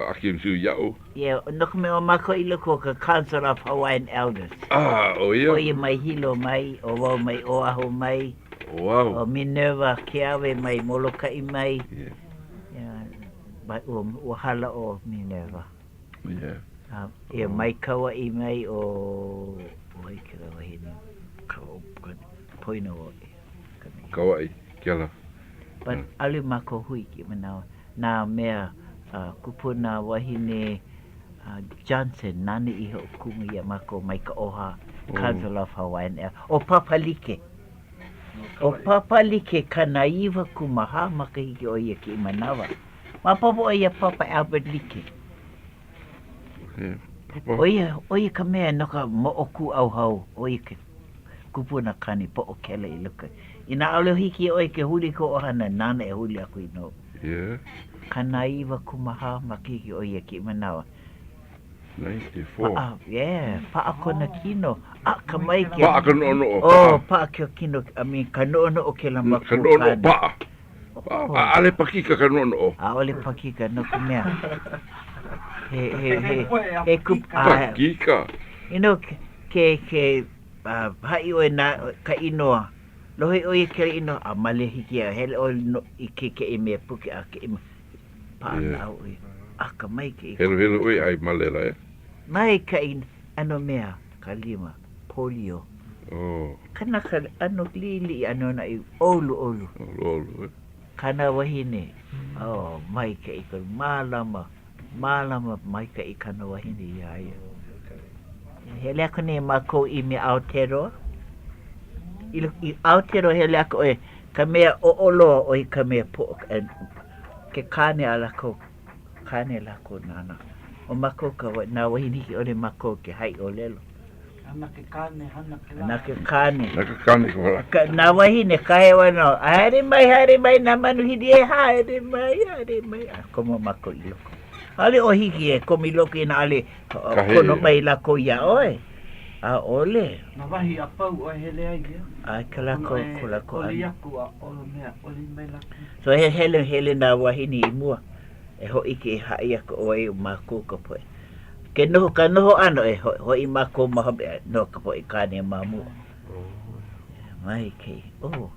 Akim Siu iaʻu. Yeah, no ka mea ʻo mākou i loko o ka Council of Hawaiian Elders. Ah, ʻo ia? ʻO ia mai Hilo mai, ʻo wau mai Oʻahu mai. Wow. ʻO Minerva Keawe mai Molokaʻi mai. Yeah. Yeah, but ua, ua hala ʻo Minerva. Yeah. Uh, yeah, mai Kauaʻi mai ʻo, ʻo ai kēlā wahine, ka, ka, poina ʻo, ka mea. Kauaʻi, kēlā. But ʻaʻole mākou hui kēia manawa. Nā mea uh, kupuna wahine uh, Johnson, nāna i hoʻokumu iā mākou mai ka ʻOHA, Oh. Council of Hawaiian Elders. ʻO Papa Like. ʻO Papa Like 94 makahiki ʻo ia kēia manawa. Maopopo ʻoe iā Papa Albert Like. ʻO ia, ʻo ia ka mea no ka moʻokūʻauhau, ʻo ia ke kupuna kāne poʻokela i loko. Inā ʻaʻole hiki iā ʻoe ke huli i kou ʻohana, nāna e huli aku i nou. Yeah. 94 makahiki ʻo ia kēia manawa. 94. Paʻa, yeah, paʻa kona kino. Akamai ke. Paʻa ka noʻonoʻo. Oh, paʻa ke kino, I mean, ka noʻonoʻo kēlā makua Ka noʻonoʻo paʻa. ʻAʻole pakika ka noʻonoʻo. ʻAʻole pakika no ka mea. He, he, he, he kup, Pakika. You know, ke, ke, uh, haʻi ʻoe na ka inoa. Lohe ʻoe i kēlā inoa, a male hiki iā, hele ʻoe no, i ke kēia mea puke a kēia mea. Paʻa Yeah. naʻau ʻoe. Akamai kēia. Heluhelu ʻoe a i male la, e? Maikaʻi ʻano mea ka lima, polio. Oh. Kanaka ʻano liʻiliʻi ʻano naʻe ʻoluʻolu. ʻOluʻolu, e? Kāna wahine, oh, maikaʻi ka mālama, mālama maikaʻi kāna wahine iā ia. Hele aku nei mākou i me Aotearoa. I, i Aotearoa hele aku ʻoe, ka mea oʻo loa ʻo ia ka mea poʻo, ke kāne a lākou, kāne lākou nāna. ʻO mākou ka, nā wāhine hiki ʻole mākou ke haʻi ʻōlelo. A na ke kāne hana kēlā. Na ke kāne. Na ke kāne ka wala. Ka, nā wāhine kāhea wale nō, haere mai, haere mai nā manu hili e, haere mai, haere mai. A komo mākou i loko. ʻAʻole ʻoe hiki e komo i loko inā ʻaʻole kono mai lākou iā ʻoe. ʻAʻole. Nā wahi a pau ʻoe hele ai ia. ʻAe, ka lākou, ko lākou ʻano. ʻOli aku a ʻo mea, ʻoli mai lākou. So he hele, hele nā wāhine i mua e hōʻike e haʻi aku ʻo wai mākou ka poʻe. Ke noho ka noho ʻana e hoʻi mākou ma hope a noho ka poʻe kāne ma mua. Maikaʻi. Oh,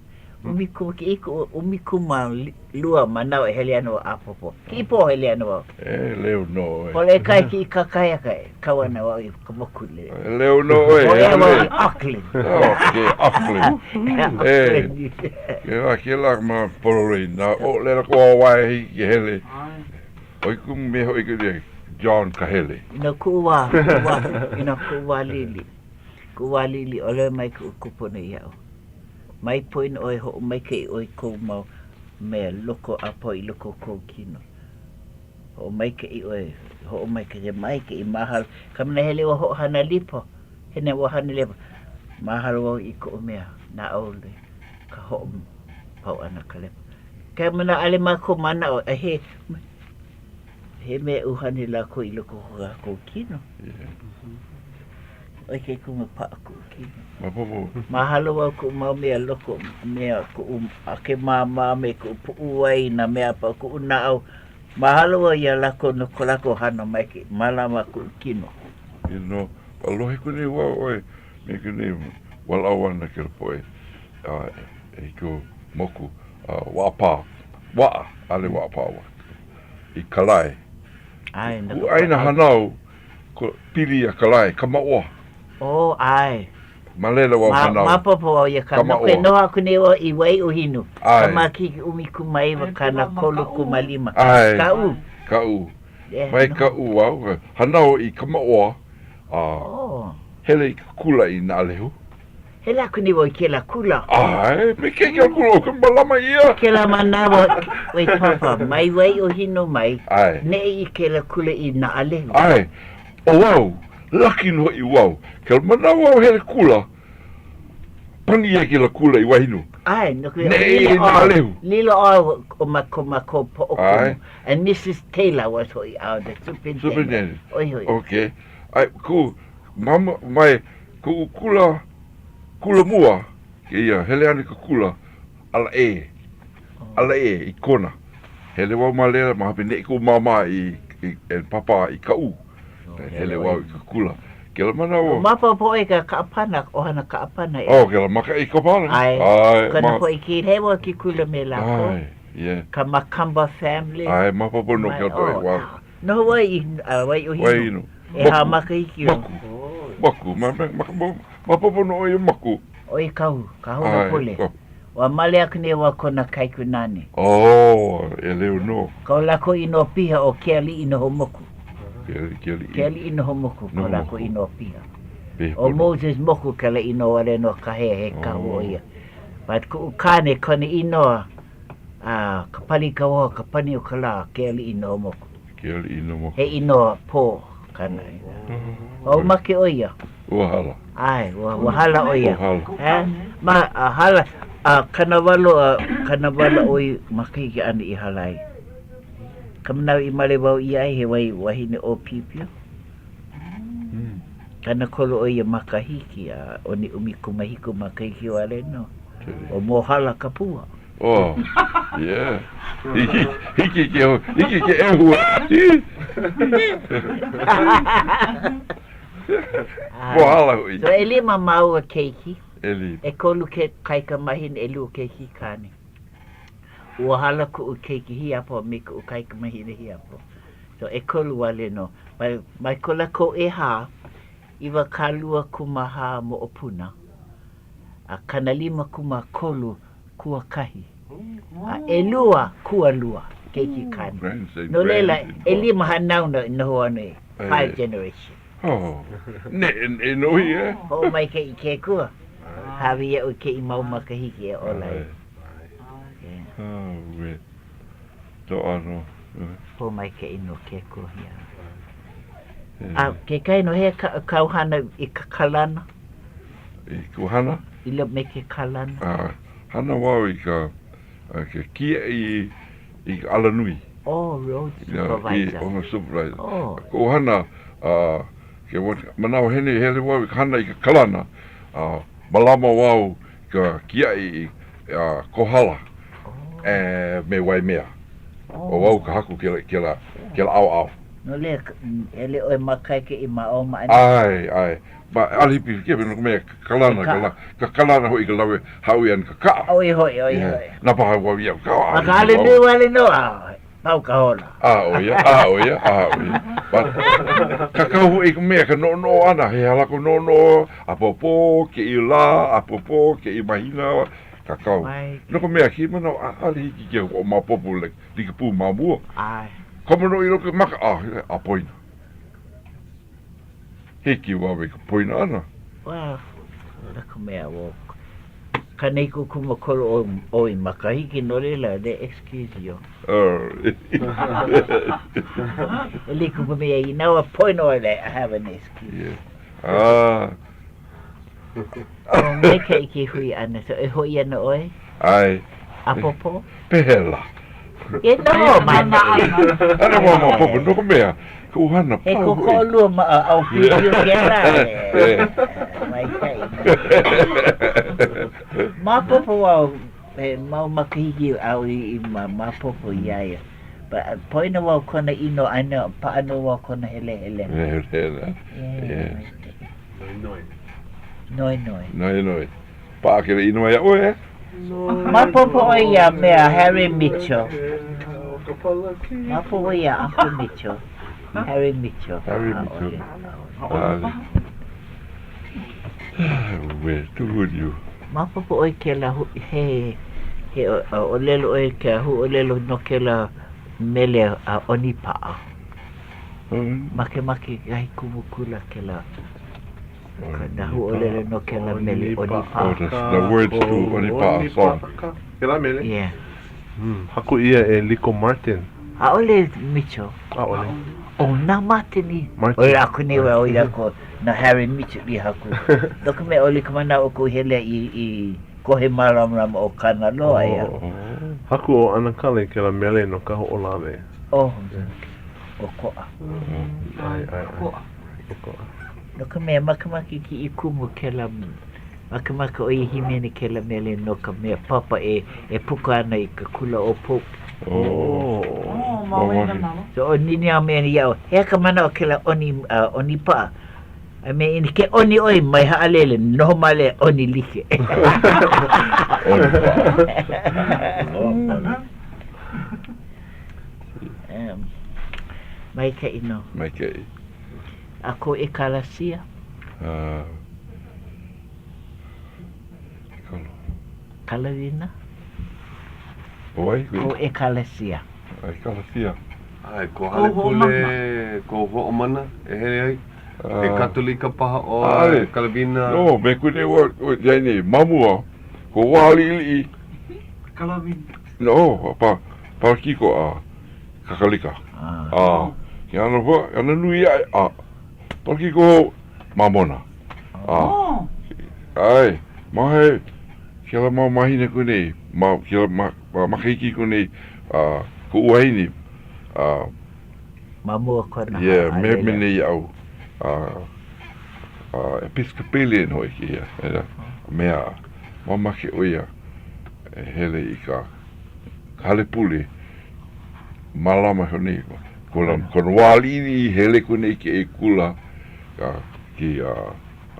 12 manawa e hele ana wau ʻāpōpō. Kēia pō hele ana wau. E leo nō ʻoe. Holo e kai kiʻi kakahiaka e kau ana wau i ka moku le. E leo nō ʻoe. Hōʻea wau i Auckland. Ok, Auckland. E, kēlā, kēlā ma pololei nā ʻōlelo ko wāwae hiki ke hele. ʻOi kumu mea hoʻi ke John Kahele. I no kuʻu wā, kuʻu wā, i no kuʻu wā liʻiliʻi. Kuʻu wā liʻiliʻi, ʻōlelo mai kuʻu kupuna iaʻu. Mai poina ʻoe, hoʻomaikaʻi ʻoe i kou mau mea loko a pau i loko o kou kino. Hoʻomaikaʻi ʻoe, hoʻomaikaʻi, maikaʻi, mahalo. Ka mea hele ua hoʻohana lipo, hele ua hana lipo. Mahalo wau i koʻu mea naʻau ka hoʻopau ʻana ka lepo. Ka manaʻo, ʻaʻole mākou manaʻo, a he, he mea ʻuhane lākou i loko o ko kākou kino. ʻOi ke kumu paʻa kuʻu kino. Mahalo wau kuʻu mau mea loko, mea kuʻu akemāmā me kuʻu puʻuwai, nā mea a pau, kuʻu naʻau. Mahalo wau iā lākou no ko lākou hana maikaʻi, mālama kuʻu kino. You know, ua lohe aku nei wau ʻoe me ke nei walaʻau ana kēlā poʻe i ko moku waʻapā, waʻa, ʻaʻole waʻapā, i Kalae. ʻAe, no ka Kuʻu ʻāina hānau Ko pili iā Kalae, Kamaʻoa. Oh, ʻae. Ma laila wau hānau. Maopopo wau ia ka Kamaʻoa. Ke noho aku nei wau i Waiʻuhinu. ʻAe. Ka makahiki 19 35. ʻAe. Kaʻū. Kaʻū. Yeah, Mai noho. Kaʻū wau, hānau i Kamaʻoa, a Oh. hele i ke kula i Naʻalehu. Hele aku nei wau i kēlā kula. ʻAe, me kēia kula o ka mālama ʻia. Kēlā manawa, wait papa, mai Waiʻuhinu mai, ʻAe. neʻe i kēlā kula i Naʻalehu. ʻAe, ʻo wau, lucky nō hoʻi wau, kēlā manawa au hele kula, pani ʻia kēlā kula i Waiʻuhinu. ʻAe, no ka mea, Neʻe i Naʻalehu. Lilo ʻoe o ma ko mākou poʻokumu. ʻAe. And Mrs. Taylor was hoʻi our the superintendent. Superintendent. ʻOi hoʻi. Okay. ʻAe, kuʻu mama mai Kuʻu kula, kula mua kēia, hele ana i ka kula, ala ʻē, ala ʻē i Kona. Hele wau ma laila, ma hope neʻe kuʻu māmā i, i, e papa i Kaʻū. Hele wau i ka kula. Kēlā manawa. Maopopo ʻoe ka Kaʻapana, ʻohana Kaʻapana ʻeā. Oh, kēlā makaʻi ka pale. ʻAe. ʻAe. Kona poʻe kī, hele wau ke kula me lākou. ʻAe, yeah. Ka Makamba family. ʻAe, maopopo nō kēlā poʻe. Wow. Noho wau i Waiʻuhinu. Waiʻuhinu. ʻEhā makahiki au. Maku. Maku. Maopopo nō ʻoe iā Maku. ʻO ia kahu, kahuna pule. Ua male aku nei wau kona kaikunāne. Oh, ʻeleu nō. Ko lākou inoa piha ʻo Kealiʻi Noho Moku. Kealiʻi. Kealiʻi Noho Moku ko lākou inoa piha. ʻO Moses Moku kēlā inoa wale nō ka hea he kahu ʻo ia. But kuʻu kāne kona inoa A ka pali ka oha, ka pani o ka lā, ke aliʻi noho moku. Ke aliʻi noho moku. He inoa pō kāna. Ua make ʻo ia. Ua hala. ʻAe, ua, ua hala ʻo ia. Ua hala. Eh? Ma, a hala, a 80 a 80 a ʻoi makahiki āna i hala ai. Ka manawa i male wau ʻia ai, he wahi wahine ʻōpiopio. 30 ʻo ia makahiki a ʻo ni 17 makahiki wale nō. ʻO Mōhala ka pua. Oh, yeah. Hiki, hiki ke, hiki ke ʻehu. Mōhala hoʻi. So ʻelima māua keiki. ʻElima. ʻEkolu ke kaikamahine, ʻelua keiki kāne. Ua hala kuʻu keiki hiapo me kuʻu kaikamahine hiapo. So ʻekolu wale nō. Mai, mai ko lākou ʻehā, 24 moʻopuna, a 53 kuakahi, a ʻelua kualua keiki kāne. No laila, ʻelima hanauna i noho ana i five generation. Oh, neʻeneʻe nō ia. Hoʻomaikaʻi ke Akua, hāʻawi iaʻu i kēia mau makahiki e ola ai. Auē. Toʻa nō. Pōmaikaʻi nō ke Akua iā. A kekahi nō, he kāu hana i ka kalana? I kuʻu hana? I loko me ke kalana. A, hana wau i ka, ke kiaʻi i ka alanui. Oh, road supervisor. I, oh, supervisor. Oh. Koʻu hana, a, ke manawa hele, hele wau i ka hana i ka kalana, a, malama wau i ka kiaʻi i a, Kohala oh. me Waimea. ʻO wau ka haku kēlā, kēlā, kēlā ʻaoʻao. No laila, hele ʻoe ma kai ke i ma ʻō ma ʻaneʻi. ʻAe, ʻae. Ma ʻaʻole i pilikia, no ka mea, ka kalana, ka la, ka kalana hoʻi ka lawe hāʻawi ʻana ka kaʻa. ʻO ia hoʻi, ʻo ia hoʻi. Nā paha wau iaʻu ka Ma ka hale nui wale nō, a pau ka hola. A ʻo ia, a ʻo ia, a ʻo ia. But, kakau hoʻi ka mea, ka noʻonoʻo ʻana, he aha lā kou noʻonoʻo, ʻapōpō, kēia lā, ʻapōpō, kēia mahina, kakau. No ka mea, kēia manawa, ʻaʻole hiki ke hoʻomaopopo like, like pū ma mua. ʻAe. Komo nō i loko maka, a, a poina. Hiki wau i ka poina ʻana. Well, no ka mea, ua 93 ʻoi makahiki, no laila, they excuse you. Oh. E like ka mea, inā ua poina ʻoe, like, I have an excuse. Yeah. Ah. Oh, maikaʻi ke hui ʻana, so e hoʻi ana ʻoe? ʻAe. ʻApōpō? Pehea lā? E noho ma ʻaneʻi. ʻAʻole wau maopopo, no ka mea, koʻu hana He pau hoʻi. kōkoʻolua ma ʻAupiliu kēlā e. Maikaʻi. Maopopo wau, he mau makahiki au i maopopo iā ia. But poina wau kona inoa, I know, paʻa nō wau kona helehelena. Helehelena, yeah. Noenoe. Noenoe. Noenoe. Paʻa kēlā inoa iā ʻoe, eh? Maopopo ʻoe iā mea Harry Mitchell. Maopopo ʻoe iā Uncle Mitchell. Harry Mitchell. Harry Mitchell. ʻAʻole. Uē, tū Maopopo ʻoe kēlā he he ʻōlelo ʻoe ke huaʻōlelo no kēlā mele a ʻonipaʻa. Makemake kekahi kumu kula kēlā. Nā huaʻōlelo no kēlā mele ʻonipaʻa. Oh, the words to ʻonipaʻa song. Kēlā mele? Yeah. Hmm, haku ʻia e Liko Martin. ʻAʻole Mitchell. ʻAʻole. ʻO nā Martin i. Martin. ʻOi aku nei wau i lako na Harry Mitchell i haku. No ka mea, ʻole ka manaʻo koʻu hele i, i kohe mālamalama o Kanaloa, ʻeā. Oh. Haku ʻo ʻAnakala i kēlā mele no Kahoʻolawe. Oh, ʻokoʻa. ʻAe, ʻae, ʻae. ʻOkoʻa. No ka mea, makemake kēia kumu kēlā, makemake ʻo ia hīmeni kēlā mele no ka mea papa e, e puka ana i ka kula ʻo Pope. Oh. Oh, ma Waimānalo. So ʻo nīnau mai ana iaʻu, he aha ka manaʻo o kēlā ʻoni, uh, ʻonipaʻa? I mean, i ke ʻoni ʻoe, mai haʻalele, noho mālie, ʻoni like. ʻOnipaʻa. Um, maikaʻi nō. Maikaʻi. A kou ʻekalasia? Uh, Kalawina? ʻO wai? Kou ʻekalasia. ʻEkalasia. ʻAe, kou hale pule, kou hoʻomana e hele ai? He Katolika paha ʻoe, Kalawina? No, me ku nei wa, ia nei, ma mua, ko wā liʻiliʻi. Kalawina. No, pa, palakiko a Kakalika. A, ke ana hua, ana nui aʻe, a, palakiko hou, Mamona. A, ʻae, ma he, kēlā mau mahina aku nei, ma kēlā ma, ma makahiki aku nei, a, koʻu wahine, a, Ma mua kona Yeah, me me nei iaʻu, a, a, Episcopalian hoʻi kēia, e mea, mamake ʻo ia e hele i ka hale pule, mālama iho nei kona, kona wā liʻiliʻi hele aku nei i ke kula, a, ke, a,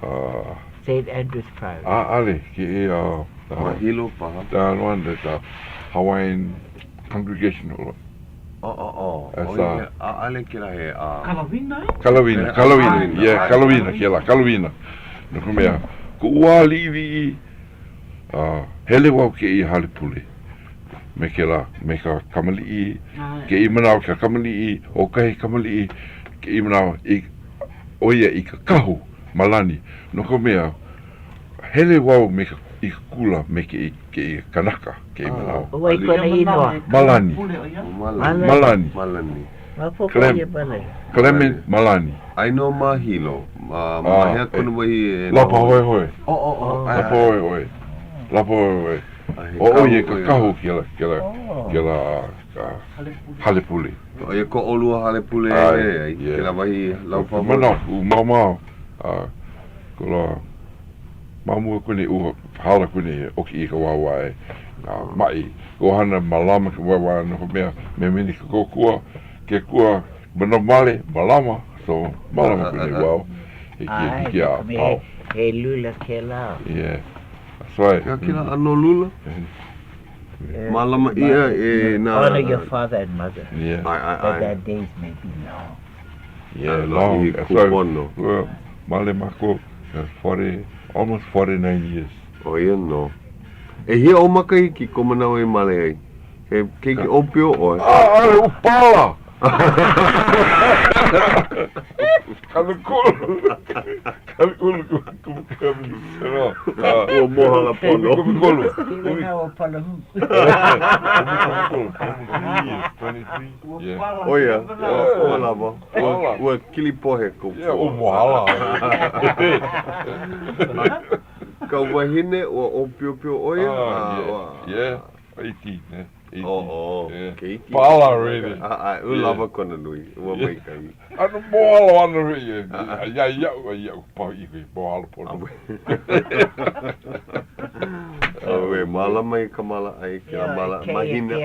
a, Saint Andrew's Priory. ʻAʻale, ke, a, Ma Hilo paha. The one that the Hawaiian Congregational. Oh, oh, oh. ʻO ia, ʻaʻale kēlā he, a. Kalawina eh? Kalawina, Kalawina, yeah, Kalawina kēlā, Kalawina. No ka mea, koʻu wā liʻiliʻi, a hele wau kēia hale pule me kēlā, me ka kamaliʻi, kēia manawa ka kamaliʻi, ʻo kahi kamaliʻi kēia manawa, i, ʻo ia i ka kahu malani, no ka mea, hele wau me ka, i ka kula me kēia, kēia kanaka kēia manawa. ʻO wai kona inoa? Malani. Malani. Malani. Clem, Clement Malani. Aia nō ma Hilo. Ma, ma hea kona wahi e Laupahoehoe. Oh, oh, oh. Laupahoehoe. Laupahoehoe. ʻO ʻo ia ka kahu kēlā, kēlā, kēlā ka hale pule. ʻO ia ko ʻolua hale pule e hele ai, kēlā wahi Laupahoehoe. Manaʻo, u māmā, a ko la ma mua aku nei, ua hala aku nei, ʻoki ʻia ka wāwae, nā maʻi, ka ʻohana mālama ka wāwae no ka mea, memeni ke kōkua, ke akua. Mana male, malama, so malama ku nei wau. Hiki, hiki a pau. He lula kēlā. Yeah. That's right. He aha kēlā ʻano lula? Mālama ʻia e nā. Honor your father and mother. Yeah. ʻAe, ʻae, ʻae. That their days may be long. Yeah, long. I kūpono. So, male mākou, 40, almost 49 years. ʻO ia nō. ʻEhia ou makahiki kou manawa i male ai? He keiki ʻōpio ʻoe. ʻAʻole, ua pala! 30. 30 kumikami. No. Ua mohala pono. 13. Kēlā ua palahu. 23 years. Yeah. ʻO ia, ua lawa. Ua kilipohe kou pua. Yeah, ua mohala. Ka wahine, ua ʻōpiopio ʻo ia? Ah, yeah. 18, eh? 18. Oh, oh. Yeah. Keiki. Pala already. ʻAe, ua lawa kona nui. Ua maikaʻi. ʻAno mohala ana hoʻi e. Iā iaʻu, a iaʻu pau i hui mohala pono. Auē, mālama i ka māla ʻai, kēlā māla mahina.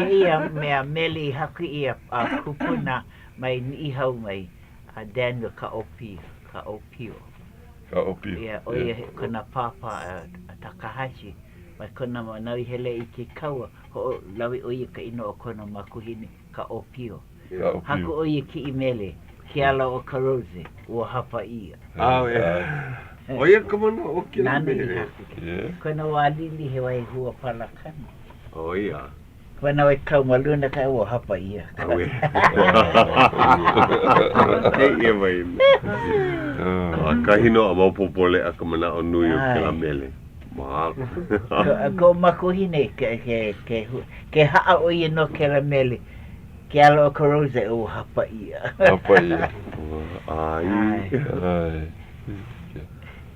Kēia mea mele i haku ʻia a kupuna mai Niʻihau mai a Daniel Kaʻōpio, Kaʻōpio. Kaʻōpio. Yeah, ʻo ia kona pāpā a Takahashi. Mai kona manawa i hele i ke kaua, hoʻolawe ʻo ia ka inoa o kona makuahine, Kaʻōpio. Haku ʻo ia kēia mele, Ke Ala o ka Rose, ua hapa ʻia. ʻO ia ka manaʻo o kēlā mele. Kona wā lili he wahi hua palakana. ʻO ia. Ka manawa i kau ma luna ka ua hapa ʻia. Auē. Kēia wahine. ʻAkahi nō a maopopo leʻa ka manaʻo nui o kēlā mele. Mahalo. Koʻu makuahine, ke haʻa ʻo ia no kēlā mele, Ke Ala o ka Rose, ua hapa ʻia. Hapa ʻia. ʻAe.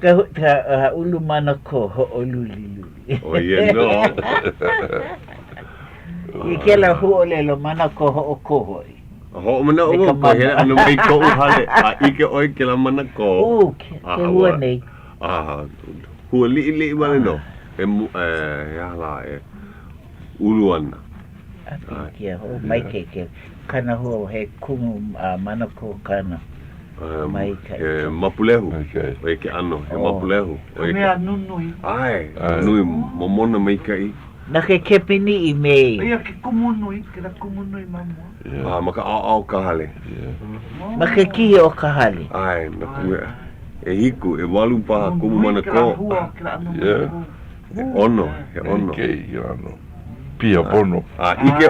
Ka ka ulu manakō hoʻoluliluli. ʻO ia nō. I kēlā huaʻōlelo manakō hoʻokō hoʻi. Hoʻomanaʻo wau ka hele ʻana mai koʻu hale a ʻike ʻoe i kēlā manakō. Ū, ke hua nei. A hua liʻiliʻi wale nō. E, he aha lā, e ulu ana. A pilikia, hoʻomaikaʻi ke kana hua, he kumu manakō kāna. Maikaʻi. He mapulehu. ʻO ia ke ʻano, he mapulehu. Ka mea nunui. ʻAe, nui, momona maikaʻi. Na ke Kepini i me. ʻO ia ke kumu nui, kēlā kumu nui ma mua. A ma ka ʻaoʻao o ka hale. Ma ke kihi o ka hale. ʻAe, na ka mea ʻehiku, ʻewalu paha kumu manakō. He ʻono, he ʻono. Kēia ʻano piha pono. A ʻike,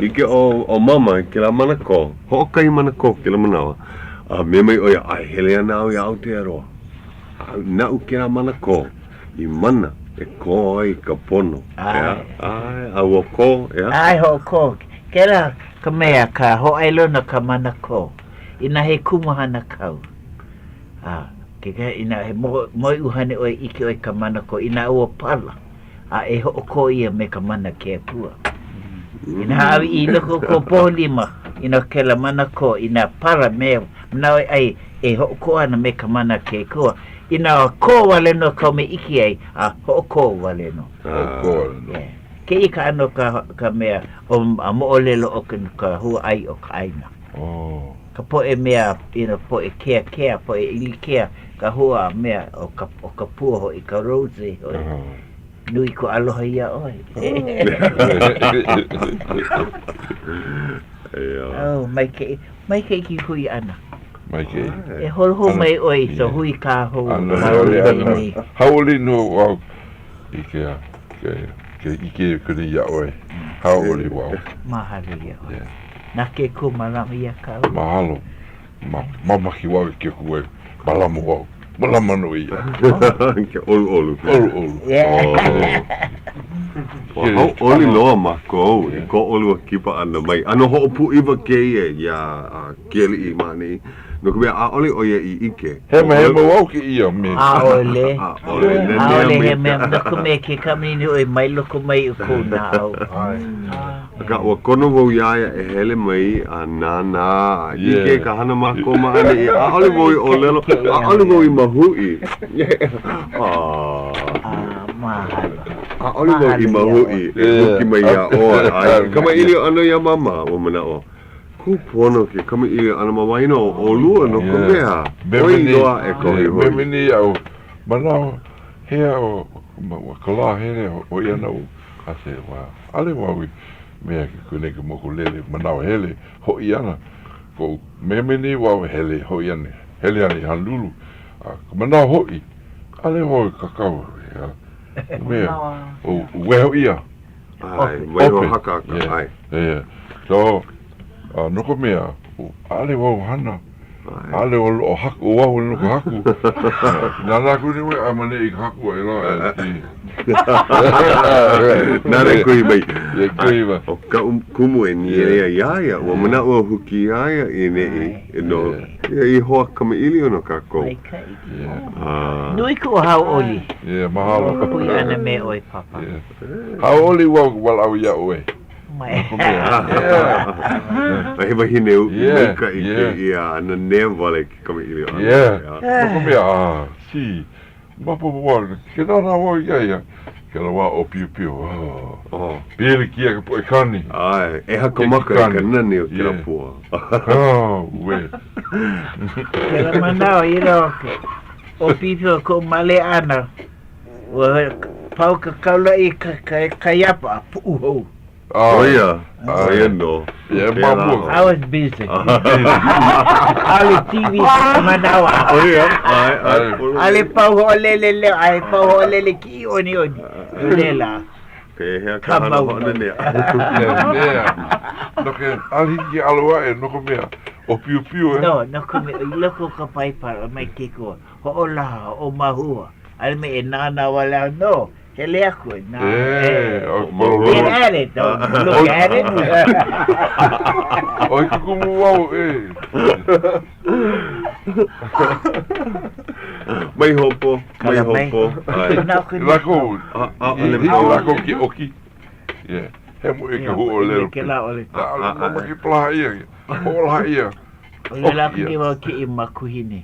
ʻike ʻo, ʻo Mama i kēlā manakō, hoʻokahi manakō kēlā manawa, a mea mai ʻo ia, ʻAe, hele ana au iā Aotearoa. A naʻu kēlā manakō i mana e kō ai ka pono. ʻEā? ʻAe, a ua kō, ʻeā? ʻAe, hoʻokō. Kēlā ka mea, ka hōʻailona ka manakō. Inā he kumuhana kau, a kekahi, inā he moeʻuhane ʻoe, ʻike ʻoe i ka manakō, inā ua pala, a e hoʻokō ʻia me ka mana ke Akua. Inā hāʻawi i loko o kou poho lima, inā kēlā manakō, inā pala me manaʻo e ʻai, e hoʻokō ana me ka mana ke Akua. Inā kō wale nō kāu mea ʻike ai, a hoʻokō wale nō. Hoʻokō wale nō. Yeah. Kēia ka ʻano ka, ka mea o a moʻolelo o ka, ka hua ʻai o ka ʻāina. Oh. Ka poʻe mea, you know, poʻe keakea, poʻe ʻilikea, ka hua mea o ka, o ka pua hoʻi, ka rose hoʻi. Uh-huh. Nui ko aloha iā ʻoe. Oh, maikaʻi, maikaʻi ke hui ʻana. Maikaʻi. E holo hou mai ʻoe i so hui kā hou. ʻAno hauʻoli, hauʻoli nō wau i ke, ke, ke ʻike aku nei iā ʻoe. Hauʻoli wau. Mahalo iā ʻoe. Na ke Akua mālama iā kāua. Mahalo. Ma, mamake wau i ke Akua e mālama wau. Mālama nō ia. Ke ʻoluʻolu. ʻOluʻolu. Ua hauʻoli loa mākou i ko ʻolua kipa ʻana mai. ʻAno hoʻopūʻiwa kēia iā Kealiʻi ma ʻaneʻi, no ka mea, ʻaʻole ʻo ia i ʻike. Hemahema wau kēia me. ʻAʻole. ʻAʻole. ʻAʻole he mea, no ka mea ke kamani ʻoe mai loko mai o kou naʻau. Akā, ua kono wau iā ia e hele mai a nānā a ʻike ka hana mākou ma ʻaneʻi. ʻAʻole wau i ʻōlelo, ʻaʻole wau i mahuʻi. ʻAʻole wau i mahuʻi e huki mai iā ʻoe. A i kamaʻilio ʻana iā Māmā, ua manaʻo. Kūpono ke kamaʻilio ʻana ma waena o ʻolua no ka mea, ʻoi loa aʻe ka hoihoi. Memeni iaʻu manaʻo hea o ka lā hele hoʻi ana au I said well ʻaʻole wau i mea ke kū nei ka mokulele manaʻo hele hoʻi ana koʻu memeni wau hele hoʻi ana hele ana i Honolulu a ka manaʻo hoʻi ʻaʻole wau i kākau ia mea ʻo waiho ʻia. ʻAe, waiho hakaka, ʻae. Yeah. So, no ka mea, ʻaʻole wau hana, ʻaʻole wau loʻo haku, ʻo wau no ka haku. Nānā aku nei ʻoe a ma neʻi ka haku aʻe la e. Nāna e kuhi mai. E kuhi mai. ʻO kaʻu kumu e nīele ai iā ia, ua manaʻo au huki iā ia i neʻi, no, ia i hoa kamaʻilio no kākou. Maikaʻi. Nui kuʻu hauʻoli. Yeah, mahalo. No ka hui ʻana me ʻoe, Papa. Hauʻoli wau ka walaʻau iā ʻoe. A he wahine uʻi maikaʻi kēia a nanea wale ke kamaʻilio ʻana. Yeah, no ka mea, ah, see, maopopo wau, ke nānā wau iā ia, kēlā wā ʻōpiopio, oh, pilikia ka poʻe kani. ʻAe, ʻeha ka maka i ka nani o kēlā pua. Oh, uē. Kēlā manawa, you know, ʻōpiopio koʻu male ʻana. Ua pau ka kaulaʻi i ka Kaiapa a puʻu hou. ʻO ia, ʻo ia nō. I was busy. ʻAʻole TV ka manawa. ʻO ia, ʻae, ʻae. ʻAʻole pau hoʻolele leo, ʻaʻole pau hoʻolele kiʻi ʻoniʻoni. No laila. Pehea ka hana hoʻonanea? Nea. No ke, ʻaʻole hiki ke ʻalo aʻe no ka mea, ʻōpiopio e. No, no ka mea, i loko o ka Paipala, mai ke akua. Hoʻolaha, hoʻomāhua, ʻaʻole mea e nānā wale aku, no, hele aku e nānā. E, ʻo Get at it, don't look at it. ʻOi ke kumu wau, e. Mai hopo, mai hopo. Lākou, hiki lākou ke ʻoki. Yeah. He mo e ka huʻōlelo. ʻAʻole mamake palaha ʻia, hoʻolaha ʻia. ʻO ia lā aku nei wau kēia makuhine.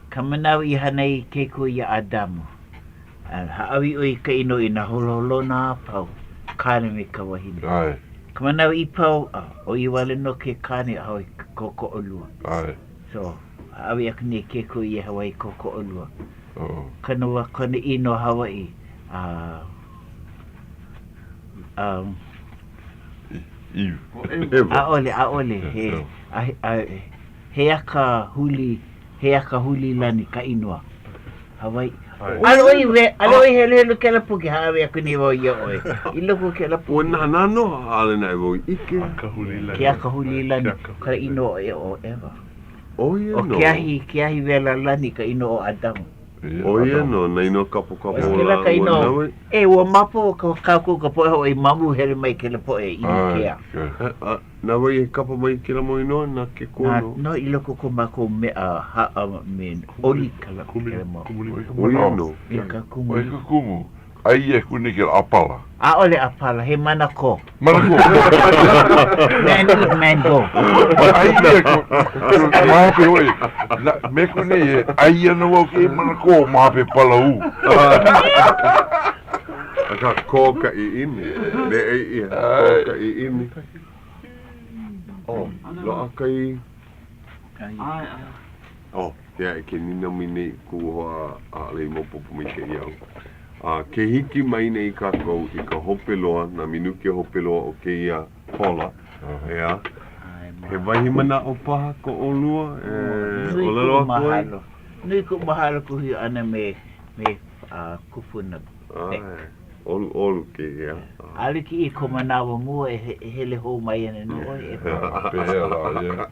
Ka manawa i hana ai ke Akua iā ʻAdamu, a hāʻawi ʻo ia i ka inoa i nā holoholona a pau, kāne me ka wahine. ʻAe. Ka manawa i pau, ʻo ia wale nō ke kāne ʻaʻohe kōkoʻolua. ʻAe. So, hāʻawi aku nei ke Akua iā Hawaii kōkoʻolua. Oh. Kona wā, kona inoa Hawaiʻi, a, a, ʻAʻole, ʻaʻole, he, a, he aka huli, he aka huli lani ka inoa. Hawaiʻi. ʻAʻole ʻoe i we, ʻaʻole ʻoe i heluhelu kēlā puke, hāʻawi aku nei wau iā ʻoe. I loko o kēlā puke. Ua nānā nō, ʻaʻole naʻe wau i ʻike. Ke aka huli lani, ka inoa o ʻEva. ʻO ia nō. ʻO ke ahi, ke ahi wela lani ka inoa o ʻAdamu. ʻO ia nō, nā inoa kapokapo o lāua naue. E, ua maopopo ko kākou ka poʻe hoʻi ma mua hele mai kēlā poʻe i ʻIlikea. A, na wai e kapa mai i kēlā mau inoa? Na ke akua nō? No, i loko o ko mākou mea haʻa me oli kala kēlā mau. ʻO ia nō. I ka kumu. ʻO ia ka kumu. ʻAi e ku nei kēlā ʻāpala. ʻAʻole ʻāpala, he manakō. Manakō. Man eat, man go. ʻAi ia ko, ma hope hoʻi, na, me ku nei e ʻai ana wau kēia manakō ma hope palaū. Akā, kō ka ʻiʻini. Me ʻai ʻia, kō ka ʻiʻini. Oh, loaʻa kai. Oh, yeah, ke nīnau mai nei kuʻu hoa ʻaʻole i maopopo maikaʻi iaʻu. A ke hiki mai nei kākou i ka hope loa, nā minuke hope loa o kēia hola, ʻeā? He wahi manaʻo paha ko ʻolua e ʻōlelo aku ai? Nui kuʻu mahalo ka hui ʻana me me kupuna Beck. ʻAe, ʻoluʻolu kēia. ʻAʻole kēia ka manawa mua e hele hou mai ana nō ʻoe e Papa. Pehea lā, yeah.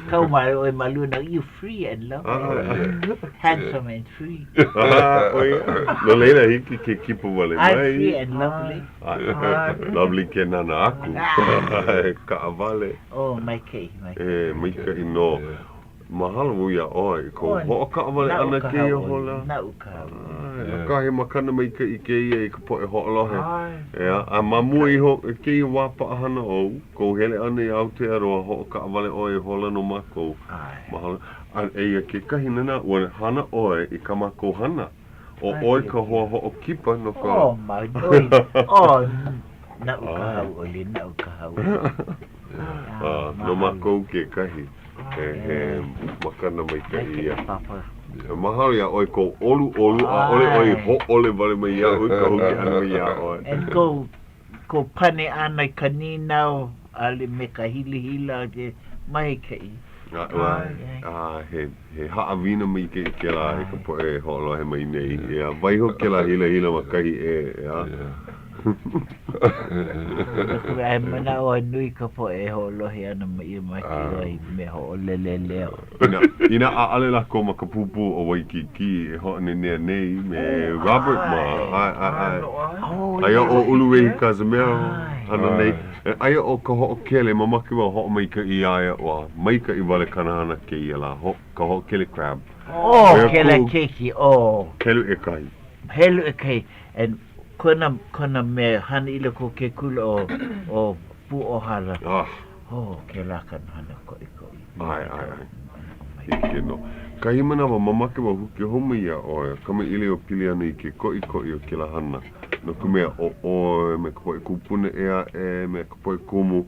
Kau mai ʻoe ma luna, you free and lovely, handsome and free. ʻO ia. No laila, hiki ke kipa wale mai. I'm free and lovely. Lovely ke nānā aku. Kaʻawale. Oh, maikaʻi, maikaʻi. E, maikaʻi nō. Mahalo wau iā ʻoe i kou hoʻokaʻawale ʻana kēia hola. Naʻu ka hauʻoli. Akā he makana maikaʻi kēia i ka poʻe hoʻolohe. ʻEā, a ma mua iho i kēia wā paʻahana ou, kou hele ʻana i Aotearoa, hoʻokaʻawale ʻoe i hola no mākou. Mahalo. A eia kekahi nana, ua hana ʻoe i kā mākou hana. ʻO ʻoe ka hoa hoʻokipa no ka. Oh, my, nui. Oh. Naʻu ka hauʻoli, naʻu ka hauʻoli. No mākou kekahi, he makana maikaʻi ia. Mahalo iā ʻoe kou ʻoluʻolu, ʻaʻole ʻoe i hōʻole wale mai iaʻu i ka huki ʻana mai iā ʻoe. And kou, kou pane ʻana i ka nīnau a me ka hilahila, he maikaʻi. A he, he haʻawina maikaʻi kēlā i ka poʻe e hoʻolohe mai nei. Ia, waiho kēlā hilahila ma kahi ʻē, ʻeā? He manaʻo a nui ka poʻe e hoʻolohe ana ma ia ma kēia mea hoʻolele leo. Inā, inā ʻaʻole lākou ma ka pūpū o Waikīkī e hoʻonenea nei me Robert mā, ʻae, ʻae, ʻae. Aia ʻo Uluwehi Cazimero hana nei. Aia ʻo ka hoʻokele, mamake wau hoʻomaikaʻi iā ia, ua maikaʻi wale kāna hana kēia lā, ho, ka hoʻokele crab. Oh, kēlā keiki, oh. Helu ʻekahi. Helu ʻekahi, and kona, kona mea hana i loko o ke kula ʻo, ʻo Pūʻōhala. Ah. Oh, kēlā kāna hana koʻikoʻi. ʻAe, ʻae, ʻae. Hiki nō. Kahi manawa, mamake wau huki hou mai iā ʻoe, kamaʻilio pili ana i ke koʻikoʻi o kēlā hana, no ka mea, ʻo ʻoe me ka poʻe kūpuna ʻē aʻe, me ka poʻe kumu,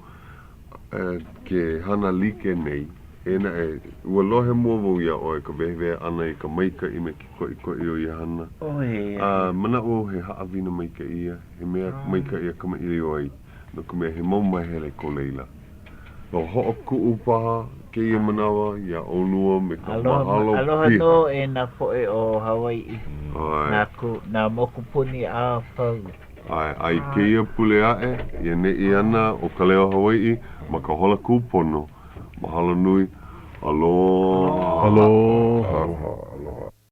ke hana like nei. Eia naʻe, ua lohe mua wau iā ʻoe ka wehewehe ʻana i ka maikaʻi me ke koʻikoʻi o ia hana. A manaʻo au he haʻawina maikaʻi ia, he mea maikaʻi a kamaʻilio ai, no ka mea, he mau māhele ko laila. Ua hoʻokuʻu paha kēia manawa iā ʻolua me ka mahalo piha. Aloha nō e nā poʻe o Hawaiʻi, nā, nā mokupuni a pau. ʻAe, a i kēia pule aʻe, e neʻe ana ʻo Ka Leo Hawaiʻi ma ka hola kūpono. Mahalo nui. Aloha. Aloha. Aloha.